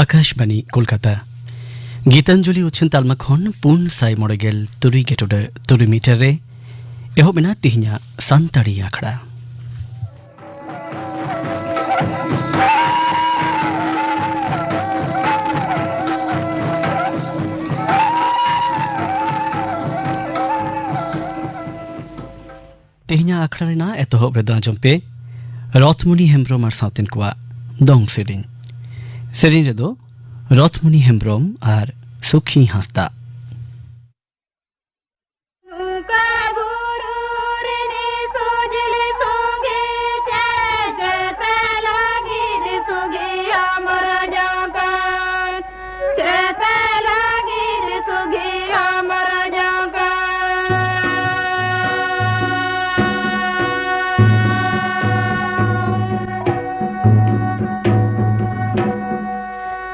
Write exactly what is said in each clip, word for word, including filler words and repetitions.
ᱟᱠᱟᱥᱵᱟᱱᱤ ᱠᱳᱞᱠᱟᱛᱟ᱾ ᱜᱤᱛᱟᱧᱡᱚᱞᱤ ᱩᱪᱷᱟᱹᱱ ᱛᱟᱞᱢᱟ ᱠᱷᱚᱱ ᱯᱩᱱ ᱥᱟᱭ ᱢᱚᱬᱮ ᱜᱮᱞ ᱛᱩᱨᱩᱭ ᱜᱮ ᱴᱩᱰᱟᱹᱜ ᱛᱩᱨᱩᱭ ᱢᱤᱴᱟᱨ ᱨᱮ ᱮᱦᱚᱵ ᱮᱱᱟ ᱛᱮᱦᱮᱧᱟᱜ ᱥᱟᱱᱛᱟᱲᱤ ᱟᱠᱷᱲᱟ᱾ ᱛᱮᱦᱮᱧᱟᱜ ᱟᱠᱷᱲᱟ ᱨᱮᱱᱟᱜ ᱮᱛᱚᱦᱚᱵ ᱨᱮᱫᱚ ᱟᱸᱡᱚᱢ ᱯᱮ ᱨᱚᱛᱷᱢᱩᱱᱤ ᱦᱮᱢᱵᱽᱨᱚᱢ ᱟᱨ ᱥᱟᱶᱛᱮᱱ ᱠᱚᱣᱟᱜ ᱫᱚᱝ ᱥᱮᱨᱮᱧ᱾ ᱥᱮᱨᱮᱧ ᱨᱮᱫᱚ ᱨᱚᱛᱷᱢᱩᱱᱤ ᱦᱮᱢᱵᱽᱨᱚᱢ ᱟᱨ ᱥᱩᱠᱷᱤ ᱦᱟᱸᱥᱫᱟ᱾ ᱱᱚᱝᱠᱟ ᱵᱩᱨᱩ ᱨᱤᱱᱤᱡ ᱥᱚᱡᱽᱞᱤ ᱥᱚᱸᱜᱮ ᱪᱮᱬᱮ ᱪᱮᱛᱮ ᱞᱟᱹᱜᱤᱫ ᱥᱚᱸᱜᱮ ᱟᱢᱨᱟ ᱡᱟᱝᱠᱟᱱ᱾ ᱪᱮᱛᱮ ᱞᱟᱹᱜᱤᱫ ᱥᱚᱸᱜᱮ ᱟᱢᱨᱟ ᱡᱟᱝᱠᱟᱱ᱾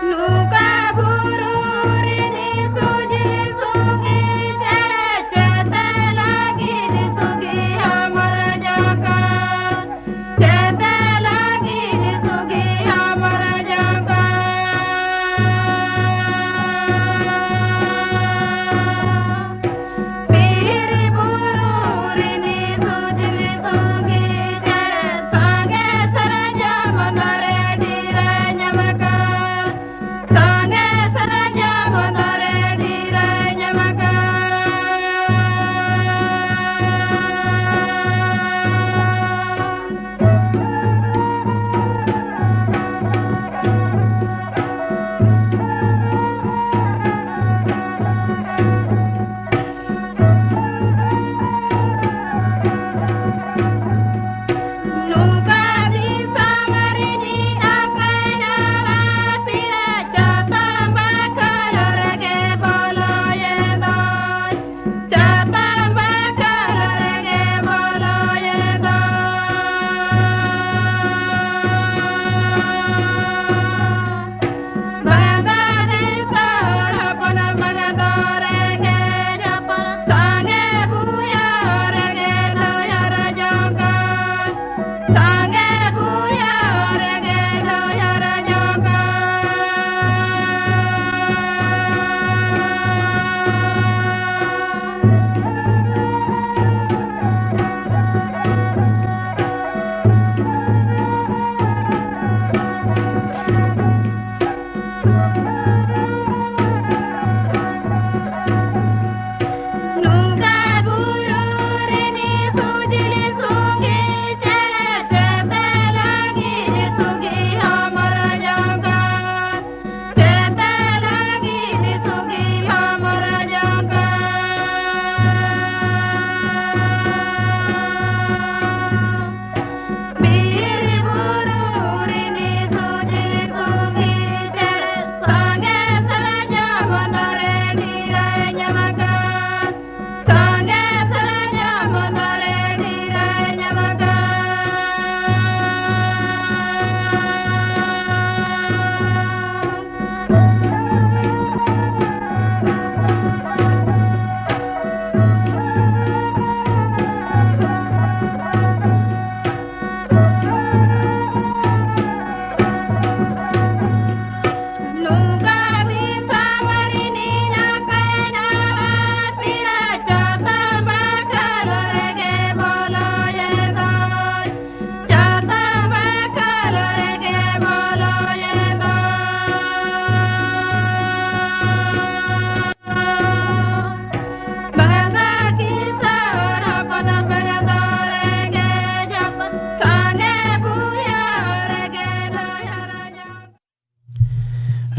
ᱱᱚᱝᱠᱟ ᱵᱩᱨᱩ ᱨᱤᱱᱤᱡ ᱥᱚᱡᱽᱞᱤ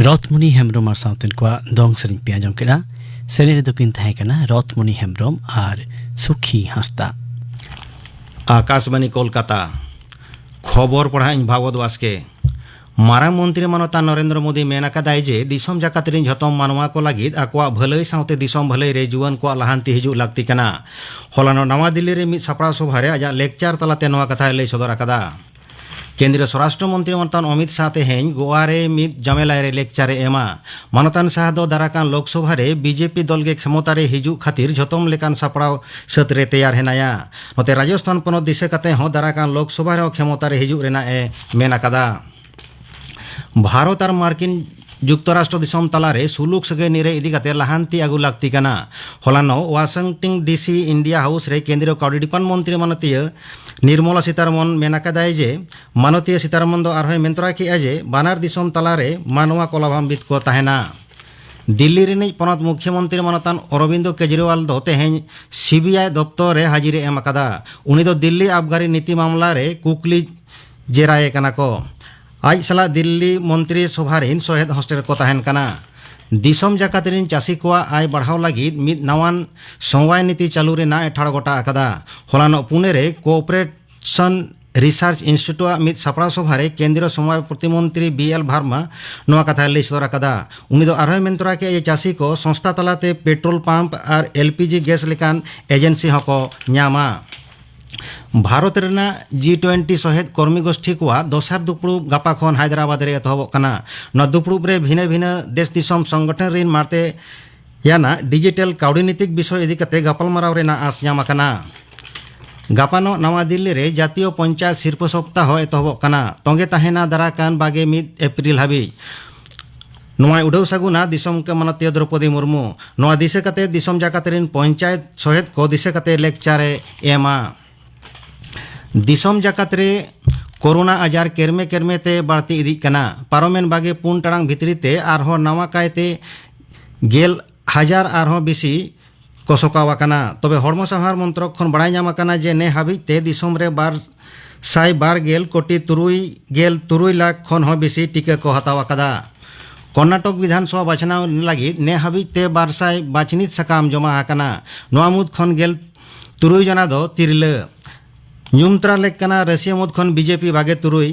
ᱨᱚᱛᱢᱩᱱᱤ ᱦᱮᱢᱵᱨᱚᱢ ᱟᱨ ᱥᱟᱶᱛᱮᱱ ᱠᱚᱣᱟᱜ ᱫᱚᱝ ᱥᱮᱨᱮᱧ ᱯᱮ ᱟᱸᱡᱚᱢ ᱠᱮᱫᱟ᱾ ᱥᱮᱨᱮᱧ ᱨᱮᱫᱚ ᱠᱤᱱ ᱛᱟᱦᱮᱸ ᱠᱟᱱᱟ ᱨᱚᱛᱢᱩᱱᱤ ᱦᱮᱢᱵᱨᱚᱢ ᱟᱨ ᱥᱩᱠᱷᱤ ᱦᱟᱸᱥᱫᱟ᱾ ᱟᱠᱟᱥᱵᱟᱱᱤ ᱠᱳᱞᱠᱟᱛᱟ᱾ ᱠᱷᱚᱵᱚᱨ ᱯᱟᱲᱦᱟᱜ ᱤᱧ ᱵᱷᱟᱜᱚᱛ ᱵᱟᱥᱠᱮ᱾ ᱢᱟᱨᱟᱝ ᱢᱚᱱᱛᱨᱤ ᱢᱟᱱᱚᱛᱟᱱ ᱱᱚᱨᱮᱱᱫᱨᱚ ᱢᱳᱫᱤ ᱢᱮᱱ ᱟᱠᱟᱫᱟᱭ ᱡᱮ ᱫᱤᱥᱚᱢ ᱡᱟᱠᱟᱛ ᱨᱤᱱ ᱡᱷᱚᱛᱚᱢ ᱢᱟᱱᱣᱟ ᱠᱚ ᱞᱟᱹᱜᱤᱫ ᱟᱠᱚᱣᱟᱜ ᱵᱷᱟᱹᱞᱟᱹᱭ ᱥᱟᱶᱛᱮ ᱫᱤᱥᱚᱢ ᱵᱷᱟᱹᱞᱟᱹᱭ ᱨᱮ ᱡᱩᱣᱟᱹᱱ ᱠᱚᱣᱟᱜ ᱞᱟᱦᱟᱱᱛᱤ ᱦᱤᱡᱩᱜ ᱞᱟᱹᱠᱛᱤ ᱠᱟᱱᱟ᱾ ᱦᱚᱞᱟᱱᱚᱜ ᱱᱟᱣᱟ ᱫᱤᱞᱞᱤ ᱨᱮ ᱢᱤᱫ ᱥᱟᱯᱲᱟᱣ ᱥᱚᱵᱷᱟ ᱨᱮ ᱟᱡᱟᱜ ᱞᱮᱠᱪᱟᱨ ᱛᱟᱞᱟᱛᱮ ᱱᱚᱣᱟ ᱠᱟᱛᱷᱟᱭ ᱞᱟᱹᱭ ᱥᱚᱫᱚᱨ ᱟᱠᱟᱫᱟ᱾ ᱠᱮᱱᱫᱨᱤᱭᱚ ᱥᱚᱨᱟᱥᱴᱨᱚ ᱢᱚᱱᱛᱨᱤ ᱢᱟᱱᱚᱛᱟᱱ ᱚᱢᱤᱛ ᱥᱟᱦ ᱛᱮᱦᱮᱧ ᱜᱳᱣᱟ ᱨᱮ ᱢᱤᱫ ᱡᱟᱢᱮᱞᱟᱭ ᱨᱮ ᱞᱮᱠᱪᱟᱨ ᱮ ᱮᱢᱟ᱾ ᱢᱟᱱᱚᱛᱟᱱ ᱥᱟᱦ ᱫᱚ ᱫᱟᱨᱟᱠᱟᱱ ᱞᱳᱠᱥᱚᱵᱷᱟ ᱨᱮ ᱵᱤᱡᱮᱯᱤ ᱫᱚᱞ ᱜᱮ ᱠᱷᱮᱢᱚᱛᱟ ᱨᱮ ᱦᱤᱡᱩᱜ ᱠᱷᱟᱹᱛᱤᱨ ᱡᱷᱚᱛᱚᱢ ᱞᱮᱠᱟᱱ ᱥᱟᱯᱲᱟᱣ ᱥᱟᱹᱛ ᱨᱮ ᱛᱮᱭᱟᱨ ᱦᱮᱱᱟᱭᱟ᱾ ᱱᱚᱛᱮ ᱨᱟᱡᱚᱥᱛᱷᱟᱱ ᱯᱚᱱᱚᱛ ᱫᱤᱥᱟᱹ ᱠᱟᱛᱮ ᱦᱚᱸ ᱫᱟᱨᱟᱠᱟᱱ ᱞᱳᱠᱥᱚᱵᱷᱟ ᱨᱮᱦᱚᱸ ᱠᱷᱮᱢᱚᱛᱟ ᱨᱮ ᱦᱤᱡᱩᱜ ᱨᱮᱱᱟᱜ ᱮ ᱢᱮᱱ ᱟᱠᱟᱫᱟ᱾ ᱵᱷᱟᱨᱚᱛ ᱟᱨ ᱢᱟᱨᱠᱤᱱ ᱡᱩᱠᱛᱚᱨᱟᱥᱴᱨᱚ ᱫᱤᱥᱚᱢ ᱛᱟᱞᱟᱨᱮ ᱥᱩᱞᱩᱠ ᱥᱟᱹᱜᱟᱹᱭ ᱱᱤᱨᱟᱹᱭ ᱤᱫᱤ ᱠᱟᱛᱮ ᱞᱟᱦᱟᱱᱛᱤ ᱟᱹᱜᱩ ᱞᱟᱹᱠᱛᱤ ᱠᱟᱱᱟ᱾ ᱦᱚᱞᱟᱱᱚᱜ ᱣᱟᱥᱤᱝᱴᱚᱱ ᱰᱤᱥᱤ ᱤᱱᱰᱤᱭᱟ ᱦᱟᱣᱩᱥ ᱨᱮ ᱠᱮᱱᱫᱨᱤᱭᱚ ᱠᱟᱹᱣᱰᱤ ᱰᱤᱯᱟᱨᱴᱢᱮᱱᱴ ᱢᱚᱱᱛᱨᱤ ᱢᱟᱱᱚᱛᱤᱭᱟᱹ ᱱᱤᱨᱢᱚᱞᱟ ᱥᱤᱛᱟᱨᱚᱢᱚᱱ ᱢᱮᱱ ᱟᱠᱟᱫᱟᱭ ᱡᱮ ᱢᱟᱱᱚᱛᱤᱭᱟᱹ ᱥᱤᱛᱟᱨᱚᱢᱚᱱ ᱫᱚ ᱟᱨᱦᱚᱸᱭ ᱢᱮᱱ ᱛᱚᱨᱟ ᱠᱮᱫᱼᱟ ᱡᱮ ᱵᱟᱱᱟᱨ ᱫᱤᱥᱚᱢ ᱛᱟᱞᱟᱨᱮ ᱢᱟᱱᱣᱟ ᱠᱚ ᱞᱟᱵᱷᱟᱱᱵᱤᱛ ᱠᱚ ᱛᱟᱦᱮᱱᱟ᱾ ᱫᱤᱞᱞᱤ ᱨᱤᱱᱤᱡ ᱯᱚᱱᱚᱛ ᱢᱩᱠᱷᱭᱚᱢᱚᱱᱛᱨᱤ ᱢᱟᱱᱚᱛᱟᱱ ᱚᱨᱚᱵᱤᱱᱫᱚ ᱠᱮᱡᱨᱤᱣᱟᱞ ᱫᱚ ᱛᱮᱦᱮᱧ ᱥᱤᱵᱤᱟᱭ ᱫᱚᱯᱛᱚᱨ ᱨᱮ ᱦᱟᱹᱡᱤᱨᱤ ᱮᱢ ᱟᱠᱟᱫᱟ᱾ ᱩᱱᱤ ᱫᱚ ᱫᱤᱞᱞᱤ ᱟᱵᱜᱟᱨᱤ ᱱᱤᱛᱤ ᱢᱟᱢᱞᱟ ᱨᱮ ᱠᱩᱠᱞᱤ ᱡᱮᱨᱟᱭᱮ ᱠᱟᱱᱟ ᱠᱚ᱾ ᱟᱡ ᱥᱟᱞᱟᱜ ᱫᱤᱞᱞᱤ ᱢᱚᱱᱛᱨᱤ ᱥᱚᱵᱷᱟ ᱨᱤᱱ ᱥᱚᱦᱮᱫ ᱦᱚᱥᱴᱮᱞ ᱨᱮᱠᱚ ᱛᱟᱦᱮᱱ ᱠᱟᱱᱟ᱾ ᱫᱤᱥᱚᱢ ᱡᱟᱠᱟᱛ ᱨᱤᱱ ᱪᱟᱹᱥᱤ ᱠᱚᱣᱟᱜ ᱟᱭ ᱵᱟᱲᱦᱟᱣ ᱞᱟᱹᱜᱤᱫ ᱢᱤᱫ ᱱᱟᱣᱟᱱ ᱥᱚᱢᱵᱟᱭ ᱱᱤᱛᱤ ᱪᱟᱹᱞᱩ ᱨᱮᱱᱟᱜ ᱮ ᱴᱷᱟᱲ ᱜᱚᱴᱟ ᱟᱠᱟᱫᱟ᱾ ᱦᱚᱞᱟᱱᱚᱜ ᱯᱩᱱᱮ ᱨᱮ ᱠᱳᱯᱨᱮᱥᱚᱱ ᱨᱤᱥᱟᱨᱪ ᱤᱱᱥᱴᱤᱴᱤᱭᱩᱴ ᱟᱜ ᱢᱤᱫ ᱥᱟᱯᱲᱟᱣ ᱥᱚᱵᱷᱟ ᱨᱮ ᱠᱮᱱᱫᱨᱤᱭᱚ ᱥᱚᱢᱵᱟᱭ ᱯᱨᱚᱛᱤᱢᱚᱱᱛᱨᱤ ᱵᱤ ᱮᱞ ᱵᱷᱟᱨᱢᱟ ᱱᱚᱣᱟ ᱠᱟᱛᱷᱟᱭ ᱞᱟᱹᱭ ᱥᱚᱫᱚᱨ ᱟᱠᱟᱫᱟ᱾ ᱩᱱᱤ ᱫᱚ ᱟᱨᱦᱚᱸᱭ ᱢᱮᱱ ᱛᱚᱨᱟ ᱠᱮᱫᱼᱟ ᱡᱮ ᱪᱟᱹᱥᱤ ᱠᱚ ᱥᱚᱝᱥᱛᱷᱟ ᱛᱟᱞᱟᱛᱮ ᱯᱮᱴᱨᱳᱞ ᱯᱟᱢᱯ ᱟᱨ ᱮᱞ ᱯᱤ ᱡᱤ ᱜᱮᱥ ᱞᱮᱠᱟᱱ ᱮᱡᱮᱱᱥᱤ ᱦᱚᱸᱠᱚ ᱧᱟᱢᱟ᱾ ᱵᱷᱟᱨᱚᱛ ᱨᱮᱱᱟᱜ ᱡᱤ ᱴᱩᱭᱮᱱᱴᱤ ᱥᱚᱦᱮᱫ ᱠᱚᱨᱢᱤ ᱜᱳᱥᱴᱷᱤ ᱠᱚᱣᱟᱜ ᱫᱚᱥᱟᱨ ᱫᱩᱯᱲᱩᱵ ᱜᱟᱯᱟ ᱠᱷᱚᱱ ᱦᱟᱭᱫᱨᱟᱵᱟᱫᱽ ᱨᱮ ᱮᱛᱚᱦᱚᱵᱚᱜ ᱠᱟᱱᱟ᱾ ᱱᱚᱣᱟ ᱫᱩᱯᱲᱩᱵ ᱨᱮ ᱵᱷᱤᱱᱟᱹ ᱵᱷᱤᱱᱟᱹ ᱫᱮᱥ ᱫᱤᱥᱚᱢ ᱥᱚᱝᱜᱚᱴᱷᱚᱱ ᱨᱤᱱ ᱢᱟᱨᱛᱮ ᱭᱟᱱᱟᱜ ᱰᱤᱡᱤᱴᱟᱞ ᱠᱟᱹᱣᱰᱤᱱᱤᱛᱤᱠ ᱵᱤᱥᱚᱭ ᱤᱫᱤ ᱠᱟᱛᱮ ᱜᱟᱯᱟᱞᱢᱟᱨᱟᱣ ᱨᱮᱱᱟᱜ ᱟᱸᱥ ᱧᱟᱢ ᱟᱠᱟᱱᱟ᱾ ᱜᱟᱯᱟᱱᱚᱜ ᱱᱟᱣᱟ ᱫᱤᱞᱞᱤ ᱨᱮ ᱡᱟᱛᱤᱭᱚ ᱯᱚᱧᱪᱟᱭᱮᱛ ᱥᱤᱨᱯᱟᱹ ᱥᱚᱯᱛᱟᱦᱚ ᱮᱛᱚᱦᱚᱵᱚᱜ ᱠᱟᱱᱟ᱾ ᱛᱚᱸᱜᱮ ᱛᱟᱦᱮᱱᱟ ᱫᱟᱨᱟ ᱠᱟᱱ ᱵᱟᱜᱮ ᱢᱤᱫ ᱮᱯᱨᱤᱞ ᱦᱟᱹᱵᱤᱡ᱾ ᱱᱚᱣᱟᱭ ᱩᱰᱷᱟᱹᱣ ᱥᱟᱹᱜᱩᱱᱟ ᱫᱤᱥᱚᱢ ᱠᱮ ᱢᱟᱱᱚᱛᱤᱭᱟᱹ ᱫᱨᱚᱯᱚᱫᱤ ᱢᱩᱨᱢᱩ᱾ ᱱᱚᱣᱟ ᱫᱤᱥᱟᱹ ᱠᱟᱛᱮ ᱫᱤᱥᱚᱢ ᱡᱟᱠᱟᱛ ᱨᱤᱱ ᱯᱚᱧᱪᱟᱭᱮᱛ ᱥᱚᱦᱮᱫ ᱠᱚ ᱫᱤᱥᱟᱹ ᱠᱟᱛᱮ ᱞᱮᱠᱪᱟᱨ ᱮ ᱮᱢᱟ᱾ ᱫᱤᱥᱚᱢ ᱡᱟᱠᱟᱛ ᱨᱮ ᱠᱳᱨᱳᱱᱟ ᱟᱡᱟᱨ ᱠᱮᱨᱢᱮ ᱠᱮᱨᱢᱮ ᱛᱮ ᱵᱟᱹᱲᱛᱤ ᱤᱫᱤᱜ ᱠᱟᱱᱟ᱾ ᱯᱟᱨᱚᱢᱮᱱ ᱵᱟᱜᱮ ᱯᱩᱱ ᱴᱟᱲᱟᱝ ᱵᱷᱤᱛᱨᱤ ᱛᱮ ᱟᱨᱦᱚᱸ ᱱᱟᱣᱟ ᱠᱟᱭᱛᱮ ᱜᱮᱞ ᱦᱟᱡᱟᱨ ᱟᱨᱦᱚᱸ ᱵᱮᱥᱤ ᱠᱚ ᱥᱚᱠᱟᱣ ᱟᱠᱟᱱᱟ᱾ ᱛᱚᱵᱮ ᱦᱚᱲᱢᱚ ᱥᱟᱶᱟᱨ ᱢᱚᱱᱛᱨᱚᱠ ᱠᱷᱚᱱ ᱵᱟᱲᱟᱭ ᱧᱟᱢ ᱟᱠᱟᱱᱟ ᱡᱮ ᱱᱮ ᱦᱟᱹᱵᱤᱡ ᱛᱮ ᱫᱤᱥᱚᱢ ᱨᱮ ᱵᱟᱨ ᱥᱟᱭ ᱵᱟᱨ ᱜᱮᱞ ᱠᱳᱴᱤ ᱛᱩᱨᱩᱭ ᱜᱮᱞ ᱛᱩᱨᱩᱭ ᱞᱟᱠᱷ ᱠᱷᱚᱱ ᱦᱚᱸ ᱵᱮᱥᱤ ᱴᱤᱠᱟᱹ ᱠᱚ ᱦᱟᱛᱟᱣ ᱟᱠᱟᱫᱟ᱾ ᱠᱚᱨᱱᱟᱴᱚᱠ ᱵᱤᱫᱷᱟᱱ ᱥᱚᱵᱷᱟ ᱵᱟᱪᱷᱱᱟᱣ ᱞᱟᱹᱜᱤᱫ ᱱᱮ ᱦᱟᱹᱵᱤᱡ ᱛᱮ ᱵᱟᱨ ᱥᱟᱭ ᱵᱟᱪᱷᱱᱤᱛ ᱥᱟᱠᱟᱢ ᱡᱚᱢᱟ ᱟᱠᱟᱱᱟ᱾ ᱱᱚᱣᱟ ᱢᱩᱫᱽ ᱠᱷᱚᱱ ᱜᱮᱞ ᱛᱩᱨᱩᱭ ᱡᱚᱱᱟ ᱫᱚ ᱛᱤᱨᱞᱟᱹ᱾ ᱧᱩᱢ ᱛᱚᱨᱟ ᱞᱮᱠ ᱠᱟᱱᱟ ᱨᱟᱹᱥᱤᱭᱟᱹ ᱢᱩᱫᱽ ᱠᱷᱚᱱ ᱵᱤᱡᱮᱯᱤ ᱵᱟᱜᱮ ᱛᱩᱨᱩᱭ,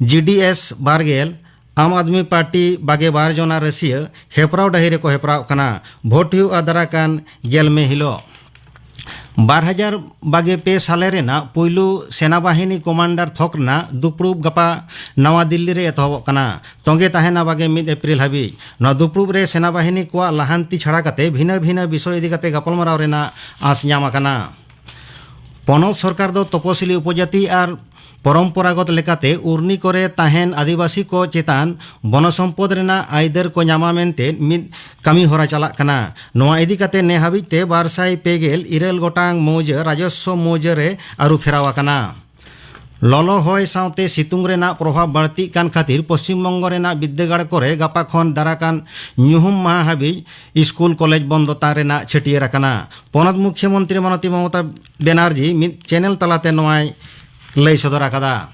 ᱡᱤᱰᱤᱮᱥ ᱵᱟᱨ ᱜᱮᱞ, ᱟᱢ ᱟᱫᱢᱤ ᱯᱟᱨᱴᱤ ᱵᱟᱜᱮ ᱵᱟᱨ ᱡᱚᱱᱟ ᱨᱟᱹᱥᱤᱭᱟᱹ ᱦᱮᱯᱨᱟᱣ ᱰᱟᱹᱦᱤ ᱨᱮᱠᱚ ᱦᱮᱯᱨᱟᱣ ᱠᱟᱱᱟ᱾ ᱵᱷᱳᱴ ᱦᱩᱭᱩᱜᱼᱟ ᱫᱟᱨᱟᱠᱟᱱ ᱜᱮᱞ ᱢᱮ ᱦᱤᱞᱳᱜ᱾ ᱵᱟᱨ ᱦᱟᱡᱟᱨ ᱵᱟᱜᱮ ᱯᱮ ᱥᱟᱞᱮ ᱨᱮᱱᱟᱜ ᱯᱩᱭᱞᱩ ᱥᱮᱱᱟᱵᱟᱦᱤᱱᱤ ᱠᱚᱢᱟᱱᱰᱟᱨ ᱛᱷᱚᱠ ᱨᱮᱱᱟᱜ ᱫᱩᱯᱲᱩᱵ ᱜᱟᱯᱟ ᱱᱟᱣᱟ ᱫᱤᱞᱞᱤ ᱨᱮ ᱮᱛᱚᱦᱚᱵᱚᱜ ᱠᱟᱱᱟ᱾ ᱛᱚᱸᱜᱮ ᱛᱟᱦᱮᱱᱟ ᱵᱟᱜᱮ ᱢᱤᱫ ᱮᱯᱨᱤᱞ ᱦᱟᱹᱵᱤᱡ᱾ ᱱᱚᱣᱟ ᱫᱩᱯᱲᱩᱵ ᱨᱮ ᱥᱮᱱᱟᱵᱟᱦᱤᱱᱤ ᱠᱚᱣᱟᱜ ᱞᱟᱦᱟᱱᱛᱤ ᱪᱷᱟᱲᱟ ᱠᱟᱛᱮ ᱵᱷᱤᱱᱟᱹ ᱵᱷᱤᱱᱟᱹ ᱵᱤᱥᱚᱭ ᱤᱫᱤ ᱠᱟᱛᱮ ᱜᱟᱯᱟᱞᱢᱟᱨᱟᱣ ᱨᱮᱱᱟᱜ ᱟᱸᱥ ᱧᱟᱢ ᱟᱠᱟᱱᱟ᱾ ᱯᱚᱱᱚᱛ ᱥᱚᱨᱠᱟᱨ ᱫᱚ ᱛᱚᱯᱚᱥᱤᱞᱤ ᱩᱯᱚᱡᱟᱹᱛᱤ ᱟᱨ ᱯᱚᱨᱚᱢᱯᱚᱨᱟᱜᱚᱛ ᱞᱮᱠᱟᱛᱮ ᱩᱨᱱᱤ ᱠᱚᱨᱮ ᱛᱟᱦᱮᱱ ᱟᱹᱫᱤᱵᱟᱹᱥᱤ ᱠᱚ ᱪᱮᱛᱟᱱ ᱵᱚᱱᱚᱥᱚᱢᱯᱚᱫ ᱨᱮᱱᱟᱜ ᱟᱹᱭᱫᱟᱹᱨ ᱠᱚ ᱧᱟᱢᱟ ᱢᱮᱱᱛᱮ ᱢᱤᱫ ᱠᱟᱹᱢᱤ ᱦᱚᱨᱟ ᱪᱟᱞᱟᱜ ᱠᱟᱱᱟ᱾ ᱱᱚᱣᱟ ᱤᱫᱤ ᱠᱟᱛᱮ ᱱᱮ ᱦᱟᱹᱵᱤᱡ ᱛᱮ ᱵᱟᱨ ᱥᱟᱭ ᱯᱮ ᱜᱮᱞ ᱤᱨᱟᱹᱞ ᱜᱚᱴᱟᱝ ᱢᱚᱣᱡᱟᱹ ᱨᱟᱡᱚᱥᱣᱚ ᱢᱚᱣᱡᱟᱹ ᱨᱮ ᱟᱹᱨᱩ ᱯᱷᱮᱨᱟᱣ ᱟᱠᱟᱱᱟ᱾ ᱞᱚᱞᱚ ᱦᱚᱭ ᱥᱟᱶᱛᱮ ᱥᱤᱛᱩᱝ ᱨᱮᱱᱟᱜ ᱯᱨᱚᱵᱷᱟᱵᱽ ᱵᱟᱹᱲᱛᱤᱜ ᱠᱟᱱ ᱠᱷᱟᱹᱛᱤᱨ ᱯᱚᱥᱪᱤᱢ ᱵᱚᱝᱜᱚ ᱨᱮᱱᱟᱜ ᱵᱤᱫᱽᱫᱟᱹᱜᱟᱲ ᱠᱚᱨᱮ ᱜᱟᱯᱟ ᱠᱷᱚᱱ ᱫᱟᱨᱟᱠᱟᱱ ᱧᱩᱦᱩᱢ ᱢᱟᱦᱟ ᱦᱟᱹᱵᱤᱡ ᱥᱠᱩᱞ ᱠᱚᱞᱮᱡᱽ ᱵᱚᱱᱫᱚ ᱛᱟᱦᱮᱸ ᱨᱮᱱᱟᱜ ᱪᱷᱟᱹᱴᱭᱟᱹᱨ ᱟᱠᱟᱱᱟ᱾ ᱯᱚᱱᱚᱛ ᱢᱩᱠᱷᱭᱚᱢᱚᱱᱛᱨᱤ ᱢᱚᱢᱚᱛᱟ ᱵᱮᱱᱟᱨᱡᱤ ᱢᱤᱫ ᱪᱮᱱᱮᱞ ᱛᱟᱞᱟᱛᱮ ᱱᱚᱣᱟᱭ ᱞᱟᱹᱭ ᱥᱚᱫᱚᱨ ᱟᱠᱟᱫᱟ᱾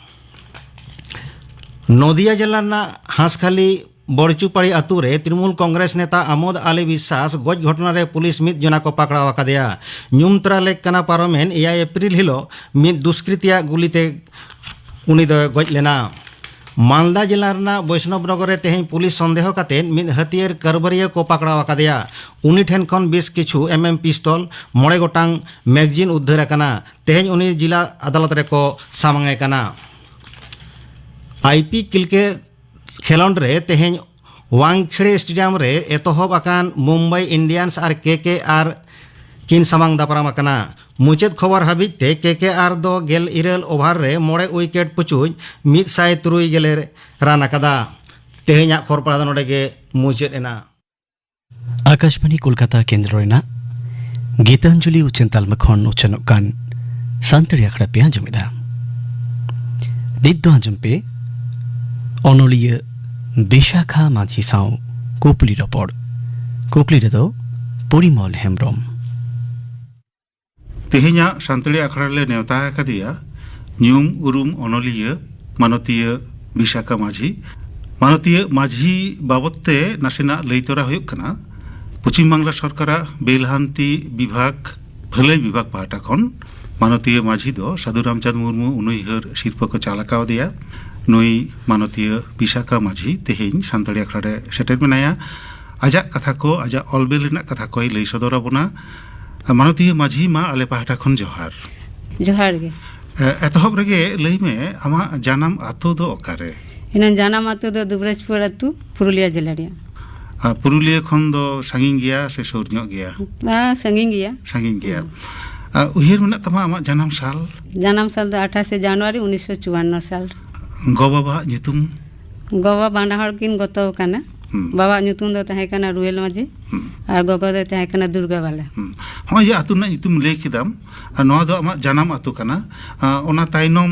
ᱱᱚᱫᱤᱭᱟ ᱡᱮᱞᱟ ᱨᱮᱱᱟᱜ ᱦᱟᱸᱥᱠᱷᱟᱞᱤ ᱵᱚᱲᱪᱩᱯᱟᱲᱤ ᱟᱛᱳ ᱨᱮ ᱛᱨᱤᱱᱢᱩᱞ ᱠᱚᱝᱜᱨᱮᱥ ᱱᱮᱛᱟ ᱟᱢᱳᱫ ᱟᱞᱤ ᱵᱤᱥᱥᱟᱥ ᱜᱚᱡ ᱜᱷᱚᱴᱚᱱᱟ ᱨᱮ ᱯᱩᱞᱤᱥ ᱢᱤᱫ ᱡᱚᱱᱟ ᱠᱚ ᱯᱟᱠᱲᱟᱣ ᱟᱠᱟᱫᱮᱭᱟ᱾ ᱧᱩᱢ ᱛᱚᱨᱟ ᱞᱮᱠ ᱠᱟᱱᱟ ᱯᱟᱨᱚᱢᱮᱱ ᱮᱭᱟᱭ ᱮᱯᱨᱤᱞ ᱦᱤᱞᱳᱜ ᱢᱤᱫ ᱫᱩᱥᱠᱨᱤᱛᱤᱭᱟᱜ ᱜᱩᱞᱤᱛᱮ ᱩᱱᱤ ᱫᱚᱭ ᱜᱚᱡ ᱞᱮᱱᱟ᱾ ᱢᱟᱞᱫᱟ ᱡᱮᱞᱟ ᱨᱮᱱᱟᱜ ᱵᱳᱭᱥᱱᱚᱵ ᱱᱚᱜᱚᱨ ᱨᱮ ᱛᱮᱦᱮᱧ ᱯᱩᱞᱤᱥ ᱥᱚᱱᱫᱮᱦᱚ ᱠᱟᱛᱮ ᱢᱤᱫ ᱦᱟᱹᱛᱭᱟᱹᱨ ᱠᱟᱨᱵᱟᱨᱤᱭᱟᱹ ᱠᱚ ᱯᱟᱠᱲᱟᱣ ᱟᱠᱟᱫᱮᱭᱟ᱾ ᱩᱱᱤ ᱴᱷᱮᱱ ᱠᱷᱚᱱ ᱵᱮᱥ ᱠᱤᱪᱷᱩ ᱮᱢ ᱮᱢ ᱯᱤᱥᱛᱚᱞ, ᱢᱚᱬᱮ ᱜᱚᱴᱟᱝ ᱢᱮᱜᱽᱡᱤᱱ ᱩᱫᱽᱫᱷᱟᱹᱨ ᱟᱠᱟᱱᱟ᱾ ᱛᱮᱦᱮᱧ ᱩᱱᱤ ᱡᱤᱞᱟ ᱟᱫᱟᱞᱚᱛ ᱨᱮᱠᱚ ᱥᱟᱢᱟᱝ ᱮ ᱠᱟᱱᱟ᱾ ᱟᱭ ᱯᱤ ᱠᱨᱤᱠᱮᱴ ᱠᱷᱮᱞᱚᱸᱰ ᱨᱮ ᱛᱮᱦᱮᱧ ᱣᱟᱝᱠᱷᱮᱲᱮ ᱥᱴᱮᱰᱤᱭᱟᱢ ᱨᱮ ᱮᱛᱚᱦᱚᱵ ᱟᱠᱟᱱ ᱢᱩᱢᱵᱟᱭ ᱤᱱᱰᱤᱭᱟᱱᱥ ᱟᱨ ᱠᱮ ᱠᱮ ᱟᱨ ᱠᱤᱱ ᱥᱟᱢᱟᱝ ᱫᱟᱯᱨᱟᱢ ᱟᱠᱟᱱᱟ᱾ ᱢᱩᱪᱟᱹᱫ ᱠᱷᱚᱵᱚᱨ ᱦᱟᱹᱵᱤᱡ ᱛᱮ ᱠᱮ ᱠᱮ ᱟᱨ ᱫᱚ ᱜᱮᱞ ᱤᱨᱟᱹᱞ ᱳᱵᱷᱟᱨ ᱨᱮ ᱢᱚᱬᱮ ᱩᱭᱠᱮᱴ ᱯᱩᱪᱩᱡ ᱢᱤᱫ ᱥᱟᱭ ᱛᱩᱨᱩᱭ ᱜᱮᱞ ᱮ ᱨᱟᱱ ᱟᱠᱟᱫᱟ᱾ ᱛᱮᱦᱮᱧᱟᱜ ᱠᱷᱚᱵᱚᱨ ᱯᱟᱲᱦᱟᱣ ᱫᱚ ᱱᱚᱰᱮ ᱜᱮ ᱢᱩᱪᱟᱹᱫ ᱮᱱᱟ᱾ ᱟᱠᱟᱥᱵᱟᱬᱤ ᱠᱳᱞᱠᱟᱛᱟ ᱠᱮᱱᱫᱨᱚ ᱨᱮᱱᱟᱜ ᱜᱤᱛᱟᱧᱡᱚᱞᱤ ᱩᱪᱷᱟᱹᱱ ᱛᱟᱞᱢᱟ ᱠᱷᱚᱱ ᱩᱪᱷᱟᱹᱱᱚᱜ ᱠᱟᱱ ᱥᱟᱱᱛᱟᱲᱤ ᱟᱠᱷᱲᱟ ᱯᱮ ᱟᱸᱡᱚᱢᱮᱫᱟ᱾ ᱱᱤᱛ ᱫᱚ ᱟᱸᱡᱚᱢ ᱯᱮ ᱚᱱᱚᱞᱤᱭᱟᱹ ᱵᱤᱥᱟᱠᱷᱟ ᱢᱟᱹᱡᱷᱤ ᱥᱟᱶ ᱠᱩᱠᱞᱤ ᱨᱚᱯᱚᱲ᱾ ᱠᱩᱠᱞᱤ ᱨᱮᱫᱚ ᱯᱚᱨᱤᱢᱚᱞ ᱦᱮᱢᱵᱨᱚᱢ᱾ ᱛᱮᱦᱮᱧᱟᱜ ᱥᱟᱱᱛᱟᱲᱤ ᱟᱠᱷᱲᱟ ᱨᱮᱞᱮ ᱱᱮᱣᱛᱟ ᱟᱠᱟᱫᱮᱭᱟ ᱧᱩᱢ ᱩᱨᱩᱢ ᱚᱱᱚᱞᱤᱭᱟᱹ ᱢᱟᱱᱚᱛᱤᱭᱟᱹ ᱵᱤᱥᱟᱠᱷᱟ ᱢᱟᱹᱡᱷᱤ᱾ ᱢᱟᱱᱚᱛᱤᱭᱟᱹ ᱢᱟᱹᱡᱷᱤ ᱵᱟᱵᱚᱫ ᱛᱮ ᱱᱟᱥᱮᱱᱟᱜ ᱞᱟᱹᱭ ᱛᱚᱨᱟ ᱦᱩᱭᱩᱜ ᱠᱟᱱᱟ᱾ ᱯᱚᱪᱷᱤᱢ ᱵᱟᱝᱞᱟ ᱥᱚᱨᱠᱟᱨᱟᱜ ᱵᱮᱞᱦᱟᱱᱛᱤ ᱵᱤᱵᱷᱟᱜᱽ, ᱵᱷᱟᱹᱞᱟᱹᱭ ᱵᱤᱵᱷᱟᱜᱽ ᱯᱟᱦᱴᱟ ᱠᱷᱚᱱ ᱢᱟᱱᱚᱛᱤᱭᱟᱹ ᱢᱟᱹᱡᱷᱤ ᱫᱚ ᱥᱟᱹᱫᱷᱩ ᱨᱟᱢᱪᱟᱸᱫᱽ ᱢᱩᱨᱢᱩ ᱩᱱᱩᱭᱦᱟᱹᱨ ᱥᱤᱨᱯᱟᱹ ᱠᱚ ᱪᱟᱞ ᱟᱠᱟᱣᱫᱮᱭᱟ᱾ ᱱᱩᱭ ᱢᱟᱱᱚᱛᱤᱭᱟᱹ ᱵᱤᱥᱟᱠᱟ ᱢᱟᱹᱡᱷᱤ ᱛᱮᱦᱮᱧ ᱥᱟᱱᱛᱟᱲᱤ ᱟᱠᱷᱲᱟ ᱨᱮ ᱥᱮᱴᱮᱨ ᱢᱮᱱᱟᱭᱟ᱾ ᱟᱡᱟᱜ ᱠᱟᱛᱷᱟ ᱠᱚ, ᱟᱡᱟᱜ ᱚᱞ ᱵᱮᱞ ᱨᱮᱱᱟᱜ ᱠᱟᱛᱷᱟ ᱠᱚᱭ ᱞᱟᱹᱭ ᱥᱚᱫᱚᱨ ᱟᱵᱚᱱᱟ᱾ ᱢᱟᱱᱚᱛᱤᱭᱟᱹ ᱢᱟᱹᱡᱷᱤ, ᱢᱟ ᱟᱞᱮ ᱯᱟᱦᱴᱟ ᱠᱷᱚᱱ ᱡᱚᱦᱟᱨ᱾ ᱡᱚᱦᱟᱨ ᱜᱮ᱾ ᱮ, ᱮᱛᱚᱦᱚᱵ ᱨᱮᱜᱮ ᱞᱟᱹᱭ ᱢᱮ, ᱟᱢᱟᱜ ᱡᱟᱱᱟᱢ ᱟᱛᱳ ᱫᱚ ᱚᱠᱟᱨᱮ? ᱤᱧᱟᱹᱜ ᱡᱟᱱᱟᱢ ᱟᱛᱳ ᱫᱚ ᱫᱩᱵᱨᱟᱡᱽᱯᱩᱨ ᱟᱛᱳ, ᱯᱩᱨᱩᱞᱤᱭᱟᱹ ᱡᱮᱞᱟ ᱨᱮᱭᱟᱜ᱾ ᱟᱨ ᱯᱩᱨᱩᱞᱤᱭᱟᱹ ᱠᱷᱚᱱ ᱫᱚ ᱥᱟᱺᱜᱤᱧ ᱜᱮᱭᱟ ᱥᱮ ᱥᱩᱨ ᱧᱚᱜ ᱜᱮᱭᱟ? ᱟ, ᱥᱟᱺᱜᱤᱧ ᱜᱮᱭᱟ᱾ ᱥᱟᱺᱜᱤᱧ ᱜᱮᱭᱟ᱾ ᱦᱩᱸ᱾ ᱟᱨ ᱩᱭᱦᱟᱹᱨ ᱢᱮᱱᱟᱜ ᱛᱟᱢᱟ ᱟᱢᱟᱜ ᱡᱟᱱᱟᱢ ᱥᱟᱞ? ᱡᱟᱱᱟᱢ ᱥᱟᱞ ᱫᱚ ᱟᱴᱷᱟᱥᱮ ᱡᱟᱱᱩᱣᱟᱨᱤ ᱩᱱᱤᱥᱥᱚ ᱪᱩᱣᱟᱱᱱᱚ ᱥᱟᱞ᱾ ᱜᱚ ᱵᱟᱵᱟᱣᱟᱜ ᱧᱩᱛᱩᱢ? ᱜᱚ ᱵᱟᱵᱟ ᱵᱟᱱᱟ ᱦᱚᱲ ᱠᱤᱱ ᱜᱚᱛᱚ ᱟᱠᱟᱱᱟ᱾ ᱦᱩᱸ᱾ ᱵᱟᱵᱟᱣᱟᱜ ᱧᱩᱛᱩᱢ ᱫᱚ ᱛᱟᱦᱮᱸ ᱠᱟᱱᱟ ᱨᱩᱭᱮᱞ ᱢᱟᱹᱡᱷᱤ᱾ ᱦᱩᱸ᱾ ᱟᱨ ᱜᱚᱜᱚ ᱫᱚᱭ ᱛᱟᱦᱮᱸ ᱠᱟᱱᱟ ᱫᱩᱨᱜᱟ ᱵᱟᱞᱟ᱾ ᱦᱩᱸ᱾ ᱦᱚᱸᱜᱼᱚᱭ ᱡᱮ ᱟᱹᱛᱩ ᱨᱮᱱᱟᱜ ᱧᱩᱛᱩᱢ ᱞᱟᱹᱭ ᱠᱮᱫᱟᱢ, ᱟᱨ ᱱᱚᱣᱟ ᱫᱚ ᱟᱢᱟᱜ ᱡᱟᱱᱟᱢ ᱟᱹᱛᱩ ᱠᱟᱱᱟ᱾ ᱟᱨ ᱚᱱᱟ ᱛᱟᱭᱱᱚᱢ,